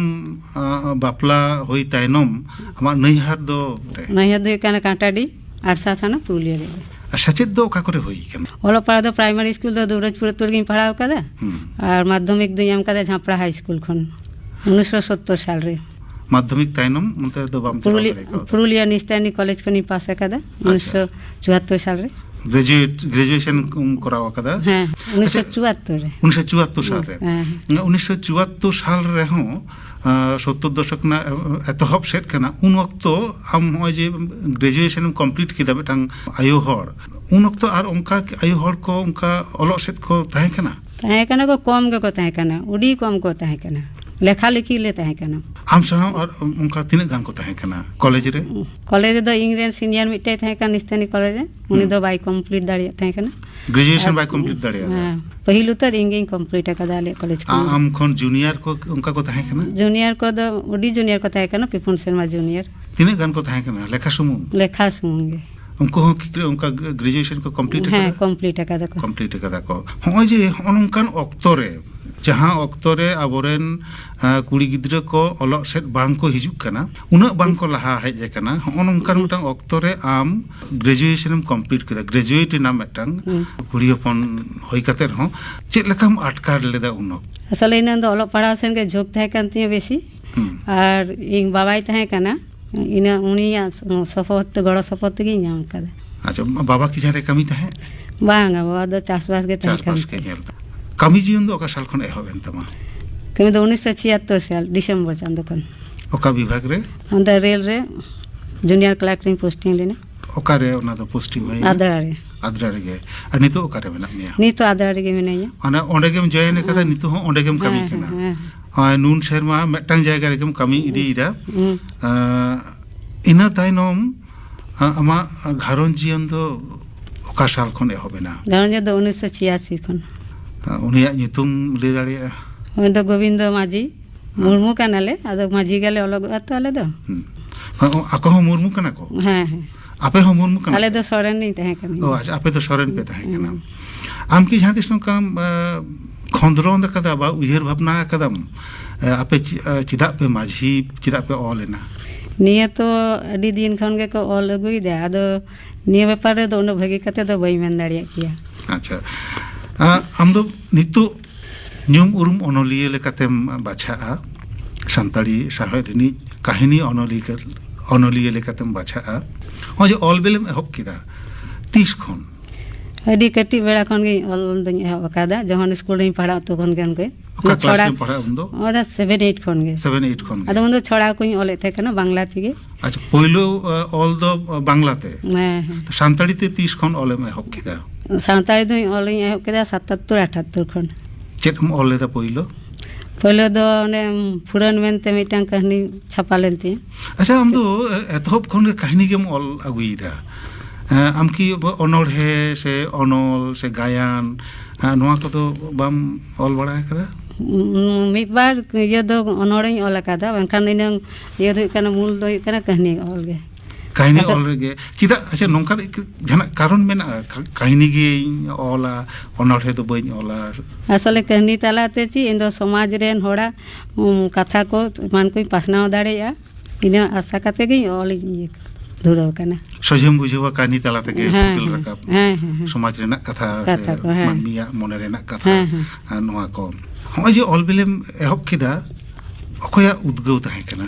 ᱟᱨ ᱵᱟᱯᱞᱟ ᱦᱩᱭ ᱛᱟᱭᱱᱚᱢ ᱟᱢᱟᱜ ᱱᱟᱹᱭᱦᱟᱨ ᱫᱚ ᱚᱠᱟᱨᱮ? ᱱᱟᱹᱭᱦᱟᱹᱨ ᱫᱚ ᱦᱩᱭᱩᱜ ᱠᱟᱱᱟ ᱠᱟᱸᱴᱟᱰᱤ, ᱟᱲᱥᱟ ᱛᱷᱟᱱᱟ, ᱯᱩᱨᱩᱞᱤᱭᱟᱹ ᱨᱮ᱾ ᱟᱨ ᱥᱮᱪᱮᱫ ᱫᱚ ᱚᱠᱟ ᱠᱚᱨᱮ ᱦᱩᱭ ᱠᱟᱱᱟ? ᱚᱞᱚᱜ ᱯᱟᱲᱦᱟᱣ ᱫᱚ ᱯᱨᱟᱭᱢᱟᱨᱤ ᱥᱠᱩᱞ ᱫᱚ ᱫᱩᱵᱨᱟᱡᱽᱯᱩᱨ ᱟᱹᱛᱩ ᱨᱮᱜᱤᱧ ᱯᱟᱲᱦᱟᱣ ᱟᱠᱟᱫᱟ᱾ ᱦᱩᱸ᱾ ᱟᱨ ᱢᱟᱫᱽᱫᱷᱚᱢᱤᱠ ᱫᱚᱧ ᱮᱢ ᱟᱠᱟᱫᱟ ᱡᱷᱟᱯᱲᱟ ᱦᱟᱭ ᱥᱠᱩᱞ ᱠᱷᱚᱱ ᱩᱱᱤᱥᱥᱚ ᱥᱚᱛᱛᱚᱨ ᱥᱟᱞ ᱨᱮ᱾ ᱢᱟᱫᱽᱫᱷᱚᱢᱤᱠ ᱛᱟᱭᱱᱚᱢ ᱚᱱᱛᱮ ᱫᱚ ᱵᱟᱢ ᱪᱟᱞᱟᱣ ᱯᱩᱨᱩᱞᱤ-, ᱫᱟᱲᱮ ᱠᱟᱣᱫᱟ? ᱯᱩᱨᱩᱞᱤᱭᱟᱹ ᱱᱤᱥᱛᱟᱭᱱᱤ ᱠᱚᱞᱮᱡᱽ ᱠᱷᱚᱱᱤᱧ ᱯᱟᱥ ᱟᱠᱟᱫᱟ᱾ ᱟᱪᱪᱷᱟ᱾ ᱩᱱᱤᱥᱥᱚ ᱪᱩᱣᱟᱛᱛᱳᱨ ᱥᱟᱞ ᱨᱮ᱾ ᱜᱨᱮᱡᱩᱭᱮᱴ, ᱜᱨᱮᱡᱩᱭᱮᱥᱚᱱ ᱠᱚᱢ ᱠᱚᱨᱟᱣ ᱟᱠᱟᱫᱟ? ᱦᱮᱸ, ᱟᱪᱪᱷᱟ, ᱩᱱᱤᱥᱥᱚ ᱪᱩᱣᱟᱛᱛᱳᱨ ᱨᱮ᱾ ᱩᱱᱤᱥᱥᱚ ᱪᱩᱣᱟᱛᱛᱳᱨ ᱥᱟᱞ ᱨᱮ᱾ ᱦᱮᱸ, ᱦᱮᱸ᱾ ᱩᱱᱤᱥᱥᱚ ᱪᱩᱣᱟᱛᱛᱳᱨ ᱥᱟᱞ ᱨᱮᱦᱚᱸ, ᱟᱸ, ᱥᱚᱛᱛᱚᱨ ᱫᱚᱥᱚᱠ ᱨᱮᱱᱟᱜ, ᱮ, ᱮᱛᱚᱦᱚᱵ ᱥᱮᱫ ᱠᱟᱱᱟ, ᱩᱱ ᱚᱠᱛᱚ ᱟᱢ ᱦᱚᱸᱜᱼᱚᱭ ᱡᱮ ᱜᱨᱮᱡᱩᱭᱮᱥᱚᱱ ᱮᱢ ᱠᱚᱢᱯᱞᱤᱴ ᱠᱮᱫᱟ ᱢᱤᱫᱴᱟᱝ ᱟᱭᱳ ᱦᱚᱲ, ᱩᱱ ᱚᱠᱛᱚ ᱟᱨ ᱚᱱᱠᱟ ᱟᱭᱳ ᱦᱚᱲ ᱠᱚ ᱚᱱᱠᱟ ᱚᱞᱚᱜ ᱥᱮᱫ ᱠᱚ ᱛᱟᱦᱮᱸ ᱠᱟᱱᱟ? ᱛᱟᱦᱮᱸ ᱠᱟᱱᱟ ᱠᱚ, ᱠᱚᱢ ᱜᱮᱠᱚ ᱛᱟᱦᱮᱸ ᱠᱟᱱᱟ, ᱟᱹᱰᱤ ᱠᱚᱢ ᱠᱚ ᱛᱟᱦᱮᱸ ᱠᱟᱱᱟ᱾ ᱞᱮᱠᱷᱟ ᱞᱮᱠᱷᱤ ᱞᱮ ᱛᱟᱦᱮᱸ ᱠᱟᱱᱟ᱾ ᱟᱢ ᱥᱟᱶ ᱟᱨ ᱚᱱᱠᱟ ᱛᱤᱱᱟᱹᱜ ᱜᱟᱱ ᱠᱚ ᱛᱟᱦᱮᱸ ᱠᱟᱱᱟ ᱠᱚᱞᱮᱡᱽ ᱨᱮ? ᱠᱚᱞᱮᱡᱽ ᱨᱮᱫᱚ ᱤᱧ ᱨᱮᱱ ᱥᱤᱱᱤᱭᱟᱨ ᱢᱤᱫᱴᱮᱡ ᱛᱟᱦᱮᱸ ᱠᱟᱱᱟ ᱱᱤᱥᱛᱟᱱᱤ ᱠᱚᱞᱮᱡᱽ ᱨᱮ, ᱩᱱᱤ ᱦᱩᱸ᱾ ᱫᱚ ᱵᱟᱭ ᱠᱚᱢᱯᱞᱤᱴ ᱫᱟᱲᱮᱭᱟᱜ ᱛᱟᱦᱮᱸ ᱠᱟᱱᱟ᱾ ᱜᱨᱮᱡᱩᱭᱮᱥᱚᱱ ᱟᱨ ᱵᱟᱭ ᱠᱚᱢᱯᱞᱤᱴ ᱫᱟᱲᱮᱭᱟᱫᱟ? ᱦᱮᱸ, ᱯᱟᱹᱦᱤᱞ ᱩᱛᱟᱹᱨ ᱤᱧ ᱜᱤᱧ ᱠᱚᱢᱯᱞᱤᱴ ᱟᱠᱟᱫᱟ ᱟᱞᱮᱭᱟᱜ ᱠᱚᱞᱮᱡᱽ ᱟ-, ᱠᱷᱚᱱ᱾ ᱟᱢ ᱠᱷᱚᱱ ᱡᱩᱱᱤᱭᱟᱨ ᱠᱚ ᱚᱱᱠᱟ ᱠᱚ ᱛᱟᱦᱮᱸ ᱠᱟᱱᱟ? ᱡᱩᱱᱤᱭᱟᱨ ᱠᱚᱫᱚ ᱟᱹᱰᱤ ᱡᱩᱱᱤᱭᱟᱨ ᱠᱚ ᱛᱟᱦᱮᱸ ᱠᱟᱱᱟ, ᱯᱮ ᱯᱩᱱ ᱥᱮᱨᱢᱟ ᱡᱩᱱᱤᱭᱟᱨ᱾ ᱛᱤᱱᱟᱹᱜ ᱜᱟᱱ ᱠᱚ ᱛᱟᱦᱮᱸ ᱠᱟᱱᱟ ᱞᱮᱠᱷᱟ ᱥᱩᱢᱩᱝ? ᱞᱮᱠᱷᱟ ᱥᱩᱢᱩᱝ ᱜᱮ᱾ ᱩᱱᱠᱩ ᱦᱚᱸ ᱠᱤ ᱚᱱᱠᱟ ᱜᱨᱮᱡᱩᱭᱮᱥᱚᱱ ᱠᱚ ᱠᱚᱢᱯᱞᱤᱴ ᱦᱮᱸ, ᱟᱠᱟᱫᱟ? ᱠᱚᱢᱯᱞᱤᱴ ᱟᱠᱟᱫᱟ ᱠᱚ᱾ ᱠᱚᱢᱯᱞᱤᱴ ᱟᱠᱟᱫᱟ ᱠᱚ᱾ ᱦᱚᱸᱜᱼᱚᱭ ᱡᱮ ᱦᱚᱸᱜᱼᱚ ᱱᱚᱝᱠᱟᱱ ᱚᱠᱛᱚ ᱨᱮ, ᱡᱟᱦᱟᱸ ᱚᱠᱛᱚ ᱨᱮ ᱟᱵᱚᱨᱮᱱ, ᱟ, ᱠᱩᱲᱤ ᱜᱤᱫᱽᱨᱟᱹ ᱠᱚ ᱚᱞᱚᱜ ᱥᱮᱫ ᱵᱟᱝ ᱠᱚ ᱦᱤᱡᱩᱜ ᱠᱟᱱᱟ, ᱩᱱᱟᱹᱜ ᱵᱟᱝ ᱠᱚ ᱞᱟᱦᱟ ᱦᱮᱡ ᱟᱠᱟᱱᱟ, ᱦᱚᱸᱜᱼᱚ ᱱᱚᱝᱠᱟᱱ ᱦᱩᱸ᱾ ᱢᱤᱫᱴᱟᱝ ᱚᱠᱛᱚ ᱨᱮ ᱟᱢ ᱜᱨᱮᱡᱩᱭᱮᱥᱚᱱ ᱮᱢ ᱠᱚᱢᱯᱞᱤᱴ ᱠᱮᱫᱟ, ᱜᱨᱮᱡᱩᱭᱮᱴ ᱮᱱᱟᱢ ᱢᱤᱫᱴᱟᱝ ᱦᱩᱸ᱾ ᱠᱩᱲᱤ ᱦᱚᱯᱚᱱ ᱦᱩᱭ ᱠᱟᱛᱮ ᱨᱮᱦᱚᱸ, ᱪᱮᱫ ᱞᱮᱠᱟᱢ ᱟᱴᱠᱟᱨ ᱞᱮᱫᱟ ᱩᱱ ᱚᱠᱛᱚ? ᱟᱥᱚᱞᱮ ᱤᱧᱟᱹᱜ ᱫᱚ ᱚᱞᱚᱜ ᱯᱟᱲᱦᱟᱣ ᱥᱮᱱ ᱜᱮ ᱡᱷᱩᱸᱠ ᱛᱟᱦᱮᱸ ᱠᱟᱱ ᱛᱤᱧᱟᱹ ᱵᱮᱥᱤ᱾ ᱦᱩᱸ᱾ ᱟᱨ ᱤᱧ ᱵᱟᱵᱟᱭ ᱛᱟᱦᱮᱸ ᱠᱟᱱᱟ, ᱤᱱᱟᱹ ᱩᱱᱤᱭᱟᱜ ᱥᱚᱯᱚᱦᱚᱫ ᱛᱮ, ᱜᱚᱲᱚ ᱥᱚᱯᱚᱦᱚᱫ ᱛᱮᱜᱮᱧ ᱧᱟᱢ ᱠᱟᱫᱟ᱾ ᱟᱪᱪᱷᱟ, ᱵᱟᱵᱟ ᱠᱤ ᱡᱟᱦᱟᱸ ᱨᱮ ᱠᱟᱹᱢᱤ ᱛᱟᱦᱮᱸᱫ? ᱵᱟᱝᱟ, ᱵᱟᱵᱟ ᱫᱚ ᱪᱟᱥᱵᱟᱥ ᱜᱮ ᱛᱟᱦᱮᱸ ᱠᱟᱱ ᱪᱟᱥᱵᱟᱥ ᱜᱮ ᱛᱟᱭᱟ᱾ ᱧᱮᱞ ᱠᱟᱜ᱾ ᱠᱟᱹᱢᱤ ᱡᱤᱭᱚᱱ ᱫᱚ ᱚᱠᱟ ᱥᱟᱞ ᱠᱷᱚᱱ ᱮᱦᱚᱵ ᱮᱱ ᱛᱟᱢᱟ? ᱠᱟᱹᱢᱤ ᱫᱚ ᱩᱱᱤᱥᱥᱚ ᱪᱷᱤᱭᱟᱛᱛᱳᱨ ᱥᱟᱞ ᱰᱤᱥᱮᱢᱵᱚᱨ ᱪᱟᱸᱫᱳ ᱠᱷᱚᱱ᱾ ᱚᱠᱟ ᱵᱤᱵᱷᱟᱜᱽ ᱨᱮ? ᱚᱱᱛᱮ ᱨᱮᱞ ᱨᱮ ᱡᱩᱱᱤᱭᱟᱨ ᱠᱞᱟᱨᱠ ᱨᱤᱧ ᱯᱳᱥᱴᱤᱝ ᱞᱮᱱᱟ᱾ ᱚᱠᱟᱨᱮ ᱚᱱᱟ ᱫᱚ ᱯᱳᱥᱴᱤᱝ ᱦᱩᱭᱱᱟ? ᱟᱫᱽᱨᱟ ᱨᱮ᱾ ᱟᱫᱽᱨᱟ ᱨᱮᱜᱮ᱾ ᱟᱨ ᱱᱤᱛᱚᱜ ᱚᱠᱟᱨᱮ ᱢᱮᱱᱟᱜ ᱢᱮᱭᱟ? ᱱᱤᱛᱚᱜ ᱟᱫᱽᱨᱟ ᱨᱮᱜᱮ ᱢᱤᱱᱟᱹᱧᱟ᱾ ᱢᱟᱱᱮ ᱚᱸᱰᱮ ᱜᱮᱢ ᱡᱚᱭᱮᱱ ᱟᱠᱟᱫᱟ, ᱦᱮᱸ᱾ ᱱᱤᱛᱚᱜ ᱦᱚᱸ ᱚᱸᱰᱮ ᱜᱮᱢ ᱠᱟᱹᱢᱤ ᱦᱮᱸ, ᱠᱟᱱᱟ? ᱦᱮᱸ, ᱦᱮᱸ᱾ ᱦᱳᱭ, ᱱᱩᱱ ᱥᱮᱨᱢᱟ ᱢᱤᱫᱴᱟᱝ ᱡᱟᱭᱜᱟ ᱨᱮᱜᱮᱢ ᱠᱟᱹᱢᱤ ᱤᱫᱤᱭᱮᱫᱟ᱾ ᱦᱩᱸ᱾ ᱟᱸ, ᱤᱱᱟᱹ ᱛᱟᱭᱱᱚᱢ, ᱟᱸ, ᱟᱢᱟᱜ ᱜᱷᱟᱨᱚᱸᱡᱽ ᱡᱤᱭᱚᱱ ᱫᱚ ᱚᱠᱟ ᱥᱟᱞ ᱠᱷᱚᱱ ᱮᱦᱚᱵ ᱮᱱᱟ? ᱜᱷᱟᱨᱚᱸᱡᱽ ᱫᱚ ᱩᱱᱤᱥᱥᱚ ᱪᱷᱤᱭᱟᱥᱤ ᱠᱷᱚᱱ᱾ ᱟᱸ, ᱩᱱᱤᱭᱟᱜ ᱧᱩᱛᱩᱢ ᱞᱟᱹᱭ ᱫᱟᱲᱮᱭᱟᱜᱼᱟ? ᱩᱱᱤ ᱫᱚ ᱜᱳᱵᱤᱱᱫᱚ ᱢᱟᱹᱡᱷᱤ᱾ ᱦᱮᱸ᱾ ᱢᱩᱨᱢᱩ ᱠᱟᱱᱟᱞᱮ, ᱟᱫᱚ ᱢᱟᱹᱡᱷᱤ ᱜᱮᱞᱮ ᱚᱞᱚᱜᱚᱜᱼᱟ ᱛᱚ ᱟᱞᱮ ᱫᱚ᱾ ᱦᱩᱸ᱾ ᱦᱮᱸ, ᱟᱠᱚ ᱦᱚᱸ ᱢᱩᱨᱢᱩ ᱠᱟᱱᱟ ᱠᱚ? ᱦᱮᱸ, ᱦᱮᱸ᱾ ᱟᱯᱮ ᱦᱚᱸ ᱢᱩᱨᱢᱩ ᱠᱟᱱᱟ ᱟᱞᱮ ᱯᱮ? ᱫᱚ ᱥᱚᱨᱮᱱ ᱞᱤᱧ ᱛᱟᱦᱮᱸ ᱠᱟᱱᱟ᱾ ᱚ, ᱟᱪᱪᱷᱟ, ᱟᱯᱮ ᱫᱚ ᱥᱚᱨᱮᱱ ᱯᱮ ᱛᱟᱦᱮᱸ ᱠᱟᱱᱟ᱾ ᱦᱩᱸ᱾ ᱟᱢ ᱠᱤ ᱡᱟᱦᱟᱸ ᱛᱤᱥ ᱱᱚᱝᱠᱟᱢ, ᱮ, ᱠᱷᱚᱸᱫᱽᱨᱚᱸᱫ ᱟᱠᱟᱫᱟ ᱵᱟ ᱩᱭᱦᱟᱹᱨ ᱵᱷᱟᱵᱽᱱᱟ ᱟᱠᱟᱫᱟᱢ, ᱮ, ᱟᱯᱮ ᱪᱮ-, ᱮ, ᱪᱮᱫᱟᱜ ᱯᱮ ᱢᱟᱹᱡᱷᱤ, ᱪᱮᱫᱟᱜ ᱯᱮ ᱚᱞ ᱮᱱᱟ? ᱱᱤᱭᱟᱹ ᱛᱚ ᱟᱹᱰᱤ ᱫᱤᱱ ᱠᱷᱚᱱ ᱜᱮᱠᱚ ᱚᱞ ᱟᱹᱜᱩᱭᱮᱫᱟ, ᱟᱫᱚ ᱱᱤᱭᱟᱹ ᱵᱮᱯᱟᱨ ᱨᱮᱫᱚ ᱩᱱᱟᱹᱜ ᱵᱷᱟᱹᱜᱤ ᱠᱟᱛᱮ ᱫᱚ ᱵᱟᱹᱧ ᱢᱮᱱ ᱫᱟᱲᱮᱭᱟᱜ ᱠᱮᱭᱟ᱾ ᱟᱪᱪᱷᱟ, ᱟ, ᱟᱢ ᱫᱚ ᱱᱤᱛᱚᱜ ᱧᱩᱢ ᱩᱨᱩᱢ ᱚᱱᱚᱞᱤᱭᱟᱹ ᱞᱮᱠᱟᱛᱮᱢ ᱵᱟᱪᱷᱟᱜᱼᱟ, ᱥᱟᱱᱛᱟᱲᱤ ᱥᱟᱶᱦᱮᱫ ᱨᱤᱱᱤᱡ ᱠᱟᱹᱦᱱᱤ ᱚᱱᱚᱞᱤᱭᱟᱹ, ᱚᱱᱚᱞᱤᱭᱟᱹ ᱞᱮᱠᱟᱛᱮᱢ ᱵᱟᱪᱷᱟᱜᱼᱟ᱾ ᱱᱚᱜᱼᱚᱭ ᱡᱮ ᱚᱞ ᱵᱮᱞᱮᱢ ᱮᱦᱚᱵ ᱠᱮᱫᱟ, ᱛᱤᱥ ᱠᱷᱚᱱ? ᱟᱹᱰᱤ ᱠᱟᱹᱴᱤᱡ ᱵᱮᱲᱟ ᱠᱷᱚᱱ ᱜᱮ ᱚᱞ ᱫᱚᱧ ᱮᱦᱚᱵ ᱟᱠᱟᱫᱟ, ᱡᱚᱠᱷᱚᱱ ᱥᱠᱩᱞ ᱨᱤᱧ ᱯᱟᱲᱦᱟᱜ ᱛᱚᱠᱷᱚᱱ ᱜᱮ ᱚᱱᱠᱟ᱾ ᱚᱠᱟ ᱠᱞᱟᱥ ᱪᱷᱚᱲᱟ ᱨᱮᱢ ᱯᱟᱲᱦᱟᱜᱼᱟ ᱩᱱᱫᱚ? ᱚᱱᱟ ᱥᱮᱵᱷᱮᱱ ᱮᱭᱤᱴ ᱠᱷᱚᱱ ᱜᱮ᱾ ᱥᱮᱵᱷᱮᱱ ᱮᱭᱤᱴ ᱠᱷᱚᱱ ᱜᱮ? ᱟᱫᱚ ᱩᱱᱫᱚ ᱪᱷᱚᱲᱟ ᱠᱚᱧ ᱚᱞᱮᱫ ᱛᱟᱦᱮᱸ ᱠᱟᱱᱟ ᱵᱟᱝᱞᱟ ᱛᱮᱜᱮ᱾ ᱟᱪᱪᱷᱟ, ᱯᱳᱭᱞᱳ, ᱟ, ᱚᱞ ᱫᱚ, ᱟ, ᱵᱟᱝᱞᱟ ᱛᱮ? ᱦᱮᱸ, ᱦᱮᱸ᱾ ᱥᱟᱱᱛᱟᱲᱤ ᱛᱮ ᱛᱤᱥ ᱠᱷᱚᱱ ᱚᱞᱮᱢ ᱮᱦᱚᱵ ᱠᱮᱫᱟ? ᱥᱟᱱᱛᱟᱲᱤ ᱫᱚᱧ ᱚᱞᱤᱧ ᱮᱦᱚᱵ ᱠᱮᱫᱟ ᱥᱟᱛᱟᱛᱛᱳᱨ ᱟᱴᱟᱛᱛᱳᱨ ᱠᱷᱚᱱ᱾ ᱪᱮᱫ ᱮᱢ ᱚᱞ ᱞᱮᱫᱟ ᱯᱳᱭᱞᱳ? ᱯᱳᱭᱞᱳ ᱫᱚ ᱚᱱᱮ ᱯᱷᱩᱨᱟᱹᱱ ᱢᱮᱱᱛᱮ ᱢᱤᱫᱴᱟᱝ ᱠᱟᱹᱦᱱᱤ ᱪᱷᱟᱯᱟ ᱞᱮᱱ ᱛᱤᱧᱟᱹ᱾ ᱟᱪᱪᱷᱟ, ᱟᱢ ᱫᱚ, ᱮ, ᱮᱛᱚᱦᱚᱵ ᱠᱷᱚᱱ ᱜᱮ ᱠᱟᱹᱦᱱᱤ ᱜᱮᱢ ᱚᱞ ᱟᱹᱜᱩᱭᱮᱫᱟ᱾ ᱮ, ᱟᱢ ᱠᱤ ᱚᱱᱚᱬᱦᱮ ᱥᱮ ᱚᱱᱚᱞ ᱥᱮ ᱜᱟᱭᱟᱱ, ᱮ, ᱱᱚᱣᱟ ᱠᱚᱫᱚ ᱵᱟᱢ ᱚᱞ ᱵᱟᱲᱟ ᱟᱠᱟᱫᱟ? ᱩᱸ, ᱢᱤᱫ ᱵᱟᱨ ᱤᱭᱟᱹ ᱫᱚ ᱚᱱᱚᱬᱦᱮᱧ ᱚᱞ ᱟᱠᱟᱫᱟ, ᱢᱮᱱᱠᱷᱟᱱ ᱤᱱᱟᱹᱝ ᱤᱭᱟᱹ ᱫᱚ ᱦᱩᱭᱩᱜ ᱠᱟᱱᱟ, ᱢᱩᱞ ᱫᱚ ᱦᱩᱭᱩᱜ ᱠᱟᱱᱟ ᱠᱟᱹᱦᱱᱤ ᱚᱞ ᱜᱮ᱾ ᱠᱟᱹᱦᱱᱤ ᱟᱪᱪᱷᱟ᱾ ᱚᱞ ᱨᱮᱜᱮ ᱪᱮᱫᱟᱜ, ᱟᱪᱪᱷᱟ, ᱱᱚᱝᱠᱟᱱ ᱮᱠ-, ᱡᱟᱦᱟᱱᱟᱜ ᱠᱟᱨᱚᱱ ᱢᱮᱱᱟᱜᱼᱟ? ᱠᱟ-, ᱠᱟᱹᱦᱱᱤ ᱜᱤᱧ ᱚᱞᱟ, ᱚᱱᱚᱬᱦᱮ ᱫᱚ ᱵᱟᱹᱧ ᱚᱞᱟ? ᱟᱥᱚᱞᱮ ᱠᱟᱹᱦᱱᱤ ᱛᱟᱞᱟᱛᱮ ᱪᱮᱫ, ᱤᱧ ᱫᱚ ᱥᱚᱢᱟᱡᱽ ᱨᱮᱱ ᱦᱚᱲᱟᱜ, ᱩᱢ, ᱠᱟᱛᱷᱟ ᱠᱚ ᱮᱢᱟᱱ ᱠᱚᱧ ᱯᱟᱥᱱᱟᱣ ᱫᱟᱲᱮᱭᱟᱜᱼᱟ, ᱤᱱᱟᱹ ᱟᱥᱟ ᱠᱟᱛᱮ ᱜᱤᱧ ᱚᱞ ᱤᱧ ᱤᱭᱟᱹ ᱫᱷᱩᱨᱟᱹᱣ ᱠᱟᱱᱟ᱾ ᱥᱚᱡᱷᱮᱢ ᱵᱩᱡᱷᱟᱹᱣᱟ ᱠᱟᱹᱦᱱᱤ ᱛᱟᱞᱟ ᱛᱮᱜᱮ ᱦᱮᱸ, ᱯᱷᱩᱴᱮᱞ ᱦᱮᱸ, ᱨᱟᱠᱟᱵ ᱦᱮᱸ, ᱦᱮᱸ, ᱦᱮᱸ᱾ ᱥᱚᱢᱟᱡᱽ ᱨᱮᱱᱟᱜ ᱠᱟᱛᱷᱟ ᱠᱟᱛᱷᱟ ᱥᱮ ᱠᱚ, ᱦᱮᱸ᱾ ᱢᱟᱹᱱᱢᱤᱭᱟᱜ ᱢᱚᱱᱮ ᱨᱮᱱᱟᱜ ᱠᱟᱛᱷᱟ, ᱦᱮᱸ, ᱦᱮᱸ᱾ ᱟᱨ ᱱᱚᱣᱟ ᱠᱚ᱾ ᱦᱚᱸᱜᱼᱚᱭ ᱡᱮ ᱚᱞ ᱵᱮᱞᱮᱢ ᱮᱦᱚᱵ ᱠᱮᱫᱟ, ᱚᱠᱚᱭᱟᱜ ᱩᱫᱽᱜᱟᱹᱣ ᱛᱟᱦᱮᱸ ᱠᱟᱱᱟ?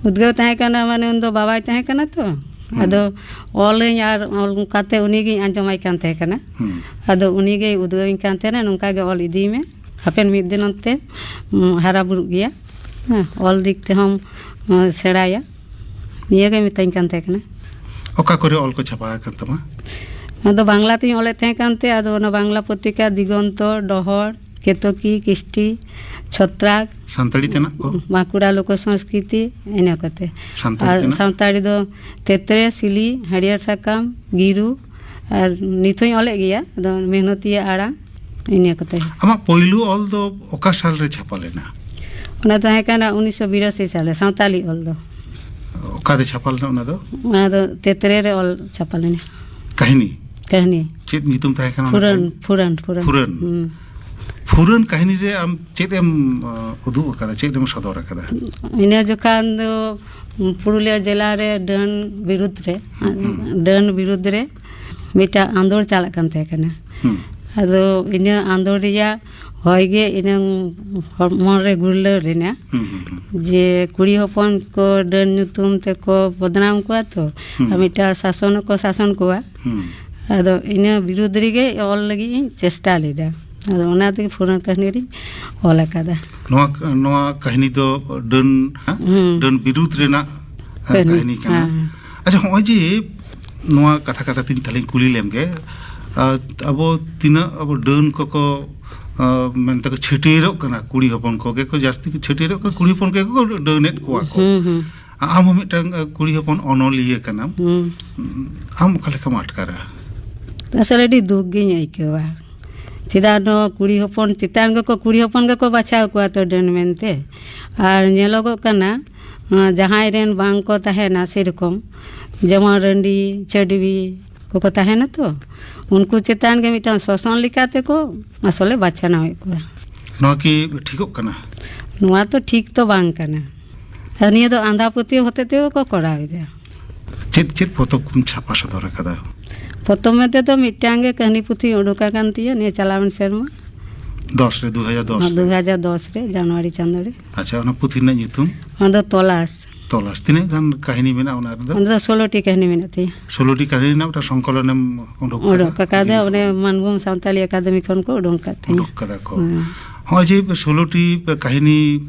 ᱩᱫᱽᱜᱟᱹᱣ ᱛᱟᱦᱮᱸ ᱠᱟᱱᱟ, ᱢᱟᱱᱮ ᱩᱱᱫᱚ ᱵᱟᱵᱟᱭ ᱛᱟᱦᱮᱸ ᱠᱟᱱᱟ ᱛᱚ᱾ ᱟᱫᱚ ᱚᱞᱟᱹᱧ ᱟᱨ ᱚᱱᱠᱟᱛᱮ ᱩᱱᱤᱜᱤᱧ ᱟᱸᱡᱚᱢᱟᱭ ᱠᱟᱱ ᱛᱟᱦᱮᱸ ᱠᱟᱱᱟ᱾ ᱦᱩᱸ᱾ ᱟᱫᱚ ᱩᱱᱤᱜᱮᱭ ᱩᱫᱽᱜᱟᱹᱣᱤᱧ ᱠᱟᱱ ᱛᱟᱦᱮᱱᱟ, "ᱱᱚᱝᱠᱟ ᱜᱮ ᱚᱞ ᱤᱫᱤᱭ ᱢᱮ, ᱦᱟᱯᱮᱱ ᱢᱤᱫ ᱫᱤᱱ ᱚᱱᱛᱮ ᱦᱟᱨᱟ ᱵᱩᱨᱩᱜ ᱜᱮᱭᱟ, ᱦᱮᱸ, ᱚᱞ ᱫᱤᱠ ᱛᱮᱦᱚᱸᱢ ᱥᱮᱬᱟᱭᱟ", ᱱᱤᱭᱟᱹᱜᱮ ᱢᱮᱛᱟᱹᱧ ᱠᱟᱱ ᱛᱟᱦᱮᱸ ᱠᱟᱱᱟ᱾ ᱚᱠᱟ ᱠᱚᱨᱮ ᱚᱞ ᱠᱚ ᱪᱷᱟᱯᱟ ᱟᱠᱟᱱ ᱛᱟᱢᱟ? ᱟᱫᱚ ᱵᱟᱝᱞᱟ ᱛᱤᱧ ᱚᱞᱮᱫ ᱛᱟᱦᱮᱸ ᱠᱟᱱᱛᱮ, ᱟᱫᱚ ᱚᱱᱟ ᱵᱟᱝᱞᱟ ᱯᱚᱛᱨᱤᱠᱟ ᱫᱤᱜᱚᱱᱛᱚ, ᱰᱚᱦᱚᱲ, ᱠᱮᱛᱚᱠᱤ, ᱠᱤᱥᱴᱤ, ᱪᱷᱚᱛᱨᱟᱠ, ᱥᱟᱱᱛᱟᱲᱤ ᱛᱮᱱᱟᱜ ᱠᱚ? ᱵᱟᱸᱠᱩᱲᱟ ᱞᱳᱠᱚ ᱥᱚᱝᱥᱠᱨᱤᱛᱤ, ᱤᱱᱟᱹ ᱠᱚᱛᱮ᱾ ᱥᱟᱱᱛᱟᱲᱤ ᱟᱨ ᱛᱮᱱᱟᱜ? ᱥᱟᱱᱛᱟᱲᱤ ᱫᱚ ᱛᱮᱛᱨᱮ, ᱥᱤᱞᱤ, ᱦᱟᱹᱨᱭᱟᱹᱲ ᱥᱟᱠᱟᱢ, ᱜᱤᱨᱩ, ᱟᱨ ᱱᱤᱛ ᱦᱚᱸᱧ ᱚᱞᱮᱫ ᱜᱮᱭᱟ, ᱟᱫᱚ ᱢᱮᱦᱱᱚᱛᱤᱭᱟᱹ ᱟᱲᱟᱝ, ᱤᱱᱟᱹ ᱠᱚᱛᱮ᱾ ᱟᱢᱟᱜ ᱯᱳᱭᱞᱳ ᱚᱞ ᱫᱚ ᱚᱠᱟ ᱥᱟᱞ ᱨᱮ ᱪᱷᱟᱯᱟ ᱞᱮᱱᱟ? ᱚᱱᱟ ᱛᱟᱦᱮᱸ ᱠᱟᱱᱟ ᱩᱱᱤᱥᱥᱚ ᱵᱤᱨᱟᱥᱤ ᱥᱟᱞᱮ, ᱥᱟᱱᱛᱟᱲᱤ ᱚᱞ ᱫᱚ᱾ ᱚᱠᱟᱨᱮ ᱪᱷᱟᱯᱟ ᱞᱮᱱᱟ ᱚᱱᱟ ᱫᱚ? ᱚᱱᱟ ᱫᱚ ᱛᱮᱛᱨᱮ ᱨᱮ ᱚᱞ ᱪᱷᱟᱯᱟ ᱞᱮᱱᱟ᱾ ᱠᱟᱹᱦᱱᱤ? ᱠᱟᱹᱦᱱᱤ᱾ ᱪᱮᱫ ᱧᱩᱛᱩᱢ ᱛᱟᱦᱮᱸ ᱠᱟᱱᱟ ᱚᱱᱟ ᱯᱷᱩᱨᱟᱹᱱ, ᱠᱟᱹᱦᱱᱤ? ᱯᱷᱩᱨᱟᱹᱱ, ᱯᱷᱩᱨᱟᱹᱱ᱾ ᱯᱷᱩᱨᱟᱹᱱ᱾ ᱦᱩᱸ᱾ ᱯᱷᱩᱨᱟᱹᱱ ᱠᱟᱹᱦᱱᱤ ᱨᱮ ᱟᱢ ᱪᱮᱫ ᱮᱢ, ᱟ, ᱩᱫᱩᱜ ᱟᱠᱟᱫᱟ, ᱪᱮᱫ ᱮᱢ ᱥᱚᱫᱚᱨ ᱟᱠᱟᱫᱟ? ᱤᱱᱟᱹ ᱡᱚᱠᱷᱟᱱ ᱫᱚ ᱯᱩᱨᱩᱞᱤᱭᱟᱹ ᱡᱮᱞᱟ ᱨᱮ ᱰᱟᱹᱱ ᱵᱤᱨᱩᱫᱽ ᱨᱮ, ᱦᱩᱸ, ᱦᱩᱸ᱾ ᱰᱟᱹᱱ ᱵᱤᱨᱩᱫᱽ ᱨᱮ ᱢᱤᱫᱴᱟᱝ ᱟᱸᱫᱳᱲ ᱪᱟᱞᱟᱜ ᱠᱟᱱ ᱛᱟᱦᱮᱸ ᱠᱟᱱᱟ᱾ ᱦᱩᱸ᱾ ᱟᱫᱚ ᱤᱱᱟᱹ ᱟᱸᱫᱳᱲ ᱨᱮᱭᱟᱜ ᱦᱚᱭ ᱜᱮ ᱤᱱᱟᱹᱝ ᱦᱚᱲᱢᱚ ᱨᱮ ᱜᱩᱨᱞᱟᱹᱣ ᱞᱮᱱᱟ᱾ ᱦᱩᱸ, ᱦᱩᱸ, ᱦᱩᱸ᱾ ᱡᱮ ᱠᱩᱲᱤ ᱦᱚᱯᱚᱱ ᱠᱚ ᱰᱟᱹᱱ ᱧᱩᱛᱩᱢ ᱛᱮᱠᱚ ᱵᱚᱫᱱᱟᱢ ᱠᱚᱣᱟ ᱛᱚ, ᱦᱩᱸ᱾ ᱟᱨ ᱢᱤᱫᱴᱟᱝ ᱥᱟᱥᱚᱱ ᱦᱚᱸᱠᱚ ᱥᱟᱥᱚᱱ ᱠᱚᱣᱟ᱾ ᱦᱩᱸ᱾ ᱟᱫᱚ ᱤᱱᱟᱹ ᱵᱤᱨᱩᱫᱽ ᱨᱮᱜᱮ ᱚᱞ ᱞᱟᱹᱜᱤᱫ ᱤᱧ ᱪᱮᱥᱴᱟ ᱞᱮᱫᱟ᱾ ᱟᱫᱚ ᱚᱱᱟ ᱛᱮᱜᱮ ᱯᱷᱩᱨᱟᱹᱱ ᱠᱟᱹᱦᱱᱤ ᱨᱤᱧ ᱚᱞ ᱟᱠᱟᱫᱟ᱾ ᱱᱚᱣᱟ, ᱱᱚᱣᱟ ᱠᱟᱹᱦᱱᱤ ᱫᱚ ᱰᱟᱹᱱ, ᱦᱩᱸ᱾ ᱰᱟᱹᱱ ᱵᱤᱨᱩᱫᱽ ᱨᱮᱱᱟᱜ, ᱟ, ᱠᱟᱹᱦᱱᱤ᱾ ᱠᱟᱹᱦᱱᱤ ᱠᱟᱱᱟ᱾ ᱦᱮᱸ᱾ ᱟᱪᱪᱷᱟ, ᱦᱚᱸᱜᱼᱚᱭ ᱡᱮ ᱱᱚᱣᱟ ᱠᱟᱛᱷᱟ ᱠᱟᱛᱷᱟ ᱛᱤᱧ ᱛᱟᱦᱞᱮᱧ ᱠᱩᱞᱤ ᱞᱮᱢ ᱜᱮ, ᱟ, ᱟᱵᱚ ᱛᱤᱱᱟᱹᱜ ᱟᱵᱚ ᱰᱟᱹᱱ ᱠᱚᱠᱚ, ᱟ, ᱢᱮᱱᱛᱮ ᱠᱚ ᱪᱷᱟᱹᱴᱭᱟᱹᱨᱚᱜ ᱠᱟᱱᱟ, ᱠᱩᱲᱤ ᱦᱚᱯᱚᱱ ᱠᱚᱜᱮ ᱠᱚ ᱡᱟᱹᱥᱛᱤ ᱠᱚ ᱪᱷᱟᱹᱴᱭᱟᱹᱨᱚᱜ ᱠᱟᱱᱟ, ᱠᱩᱲᱤ ᱦᱚᱯᱚᱱ ᱠᱚᱜᱮ ᱠᱚ ᱰᱟᱹᱱᱮᱫ ᱠᱚᱣᱟ ᱠᱚ᱾ ᱦᱩᱸ, ᱦᱩᱸ᱾ ᱟᱢ ᱦᱚᱸ ᱢᱤᱫᱴᱟᱝ, ᱟ, ᱠᱩᱲᱤ ᱦᱚᱯᱚᱱ ᱚᱱᱚᱞᱤᱭᱟᱹ ᱠᱟᱱᱟᱢ᱾ ᱦᱩᱸ᱾ ᱟᱢ ᱚᱠᱟ ᱞᱮᱠᱟᱢ ᱟᱴᱠᱟᱨᱟ? ᱟᱥᱚᱞᱮ ᱟᱹᱰᱤ ᱫᱩᱠ ᱜᱤᱧ ᱟᱹᱭᱠᱟᱹᱣᱟ᱾ ᱪᱮᱫᱟᱜ ᱫᱚ ᱠᱩᱲᱤ ᱦᱚᱯᱚᱱ ᱪᱮᱛᱟᱱ ᱜᱮᱠᱚ, ᱠᱩᱲᱤ ᱦᱚᱯᱚᱱ ᱜᱮᱠᱚ ᱵᱟᱪᱷᱟᱣ ᱠᱚᱣᱟ ᱛᱚ ᱰᱟᱹᱱ ᱢᱮᱱᱛᱮ᱾ ᱟᱨ ᱧᱮᱞᱚᱜᱚᱜ ᱠᱟᱱᱟ, ᱟᱸ, ᱡᱟᱦᱟᱸᱭ ᱨᱮᱱ ᱵᱟᱝ ᱠᱚ ᱛᱟᱦᱮᱱᱟ ᱥᱮᱨᱚᱠᱚᱢ, ᱡᱮᱢᱚᱱ ᱨᱟᱺᱰᱤ, ᱪᱷᱟᱹᱰᱣᱤ ᱠᱚᱠᱚ ᱛᱟᱦᱮᱱᱟ ᱛᱚ, ᱩᱱᱠᱩ ᱪᱮᱛᱟᱱ ᱜᱮ ᱢᱤᱫᱴᱟᱝ ᱥᱚᱥᱚᱱ ᱞᱮᱠᱟ ᱛᱮᱠᱚ ᱟᱥᱚᱞᱮ ᱵᱟᱪᱷᱱᱟᱣᱮᱫ ᱠᱚᱣᱟ᱾ ᱱᱚᱣᱟ ᱠᱤ ᱴᱷᱤᱠᱚᱜ ᱠᱟᱱᱟ? ᱱᱚᱣᱟ ᱛᱚ ᱴᱷᱤᱠ ᱛᱚ ᱵᱟᱝ ᱠᱟᱱᱟ᱾ ᱟᱨ ᱱᱤᱭᱟᱹ ᱫᱚ ᱟᱸᱫᱷᱟ ᱯᱟᱹᱛᱭᱟᱹᱣ ᱦᱚᱛᱮ ᱛᱮᱜᱮ ᱠᱚ ᱠᱚᱨᱟᱣ ᱮᱫᱟ᱾ ᱪᱮᱫ, ᱪᱮᱫ ᱯᱚᱛᱚᱵ ᱠᱚᱢ ᱪᱷᱟᱯᱟ ᱥᱚᱫᱚᱨ ᱟᱠᱟᱫᱟ? ᱯᱚᱛᱚᱵ ᱢᱮᱱᱛᱮ ᱫᱚ ᱢᱤᱫᱴᱟᱝ ᱜᱮ ᱠᱟᱹᱦᱱᱤ ᱯᱩᱛᱷᱤ ᱩᱰᱩᱠ ᱟᱠᱟᱱ ᱛᱤᱧᱟᱹ ᱱᱤᱭᱟᱹ ᱪᱟᱞᱟᱣᱮᱱ ᱥᱮᱨᱢᱟ᱾ ᱫᱚᱥ ᱨᱮ, ᱫᱩ ᱦᱟᱡᱟᱨ ᱫᱚᱥ ᱨᱮ? ᱫᱩ ᱦᱟᱡᱟᱨ ᱫᱚᱥ ᱨᱮ, ᱡᱟᱱᱩᱣᱟᱨᱤ ᱪᱟᱸᱫᱳ ᱨᱮ᱾ ᱟᱪᱪᱷᱟ, ᱚᱱᱟ ᱯᱩᱛᱷᱤ ᱨᱮᱱᱟᱜ ᱧᱩᱛᱩᱢ? ᱚᱱᱟ ᱫᱚ ᱛᱚᱞᱟᱥ᱾ ᱛᱚᱞᱟᱥ᱾ ᱛᱤᱱᱟᱹᱜ ᱜᱟᱱ ᱠᱟᱹᱦᱱᱤ ᱢᱮᱱᱟᱜᱼᱟ ᱚᱱᱟ ᱨᱮᱫᱚ? ᱚᱸᱰᱮ ᱫᱚ ᱥᱳᱞᱳ ᱴᱤ ᱠᱟᱹᱦᱱᱤ ᱢᱮᱱᱟᱜ ᱛᱤᱧᱟ᱾ ᱥᱳᱞᱳ ᱴᱤ ᱠᱟᱹᱦᱱᱤ ᱨᱮᱱᱟᱜ ᱢᱤᱫᱴᱟᱝ ᱥᱚᱝᱠᱚᱞᱚᱱᱮᱢ ᱩᱰᱩᱠ ᱠᱟᱫᱟ? ᱩᱰᱩᱠ ᱟᱠᱟᱫᱟ, ᱚᱱᱮ ᱢᱟᱱᱵᱷᱩᱢ ᱥᱟᱱᱛᱟᱲᱤ ᱟᱠᱟᱫᱮᱢᱤ ᱠᱷᱚᱱ ᱠᱚ ᱩᱰᱩᱠ ᱟᱠᱟᱫ ᱛᱤᱧᱟ᱾ ᱩᱰᱩᱠ ᱠᱟᱫᱟ ᱠᱚ᱾ ᱦᱮᱸ᱾ ᱦᱚᱸᱜᱼᱚᱭ ᱡᱮ ᱥᱳᱞᱳ ᱴᱤ ᱠᱟᱹᱦᱱᱤ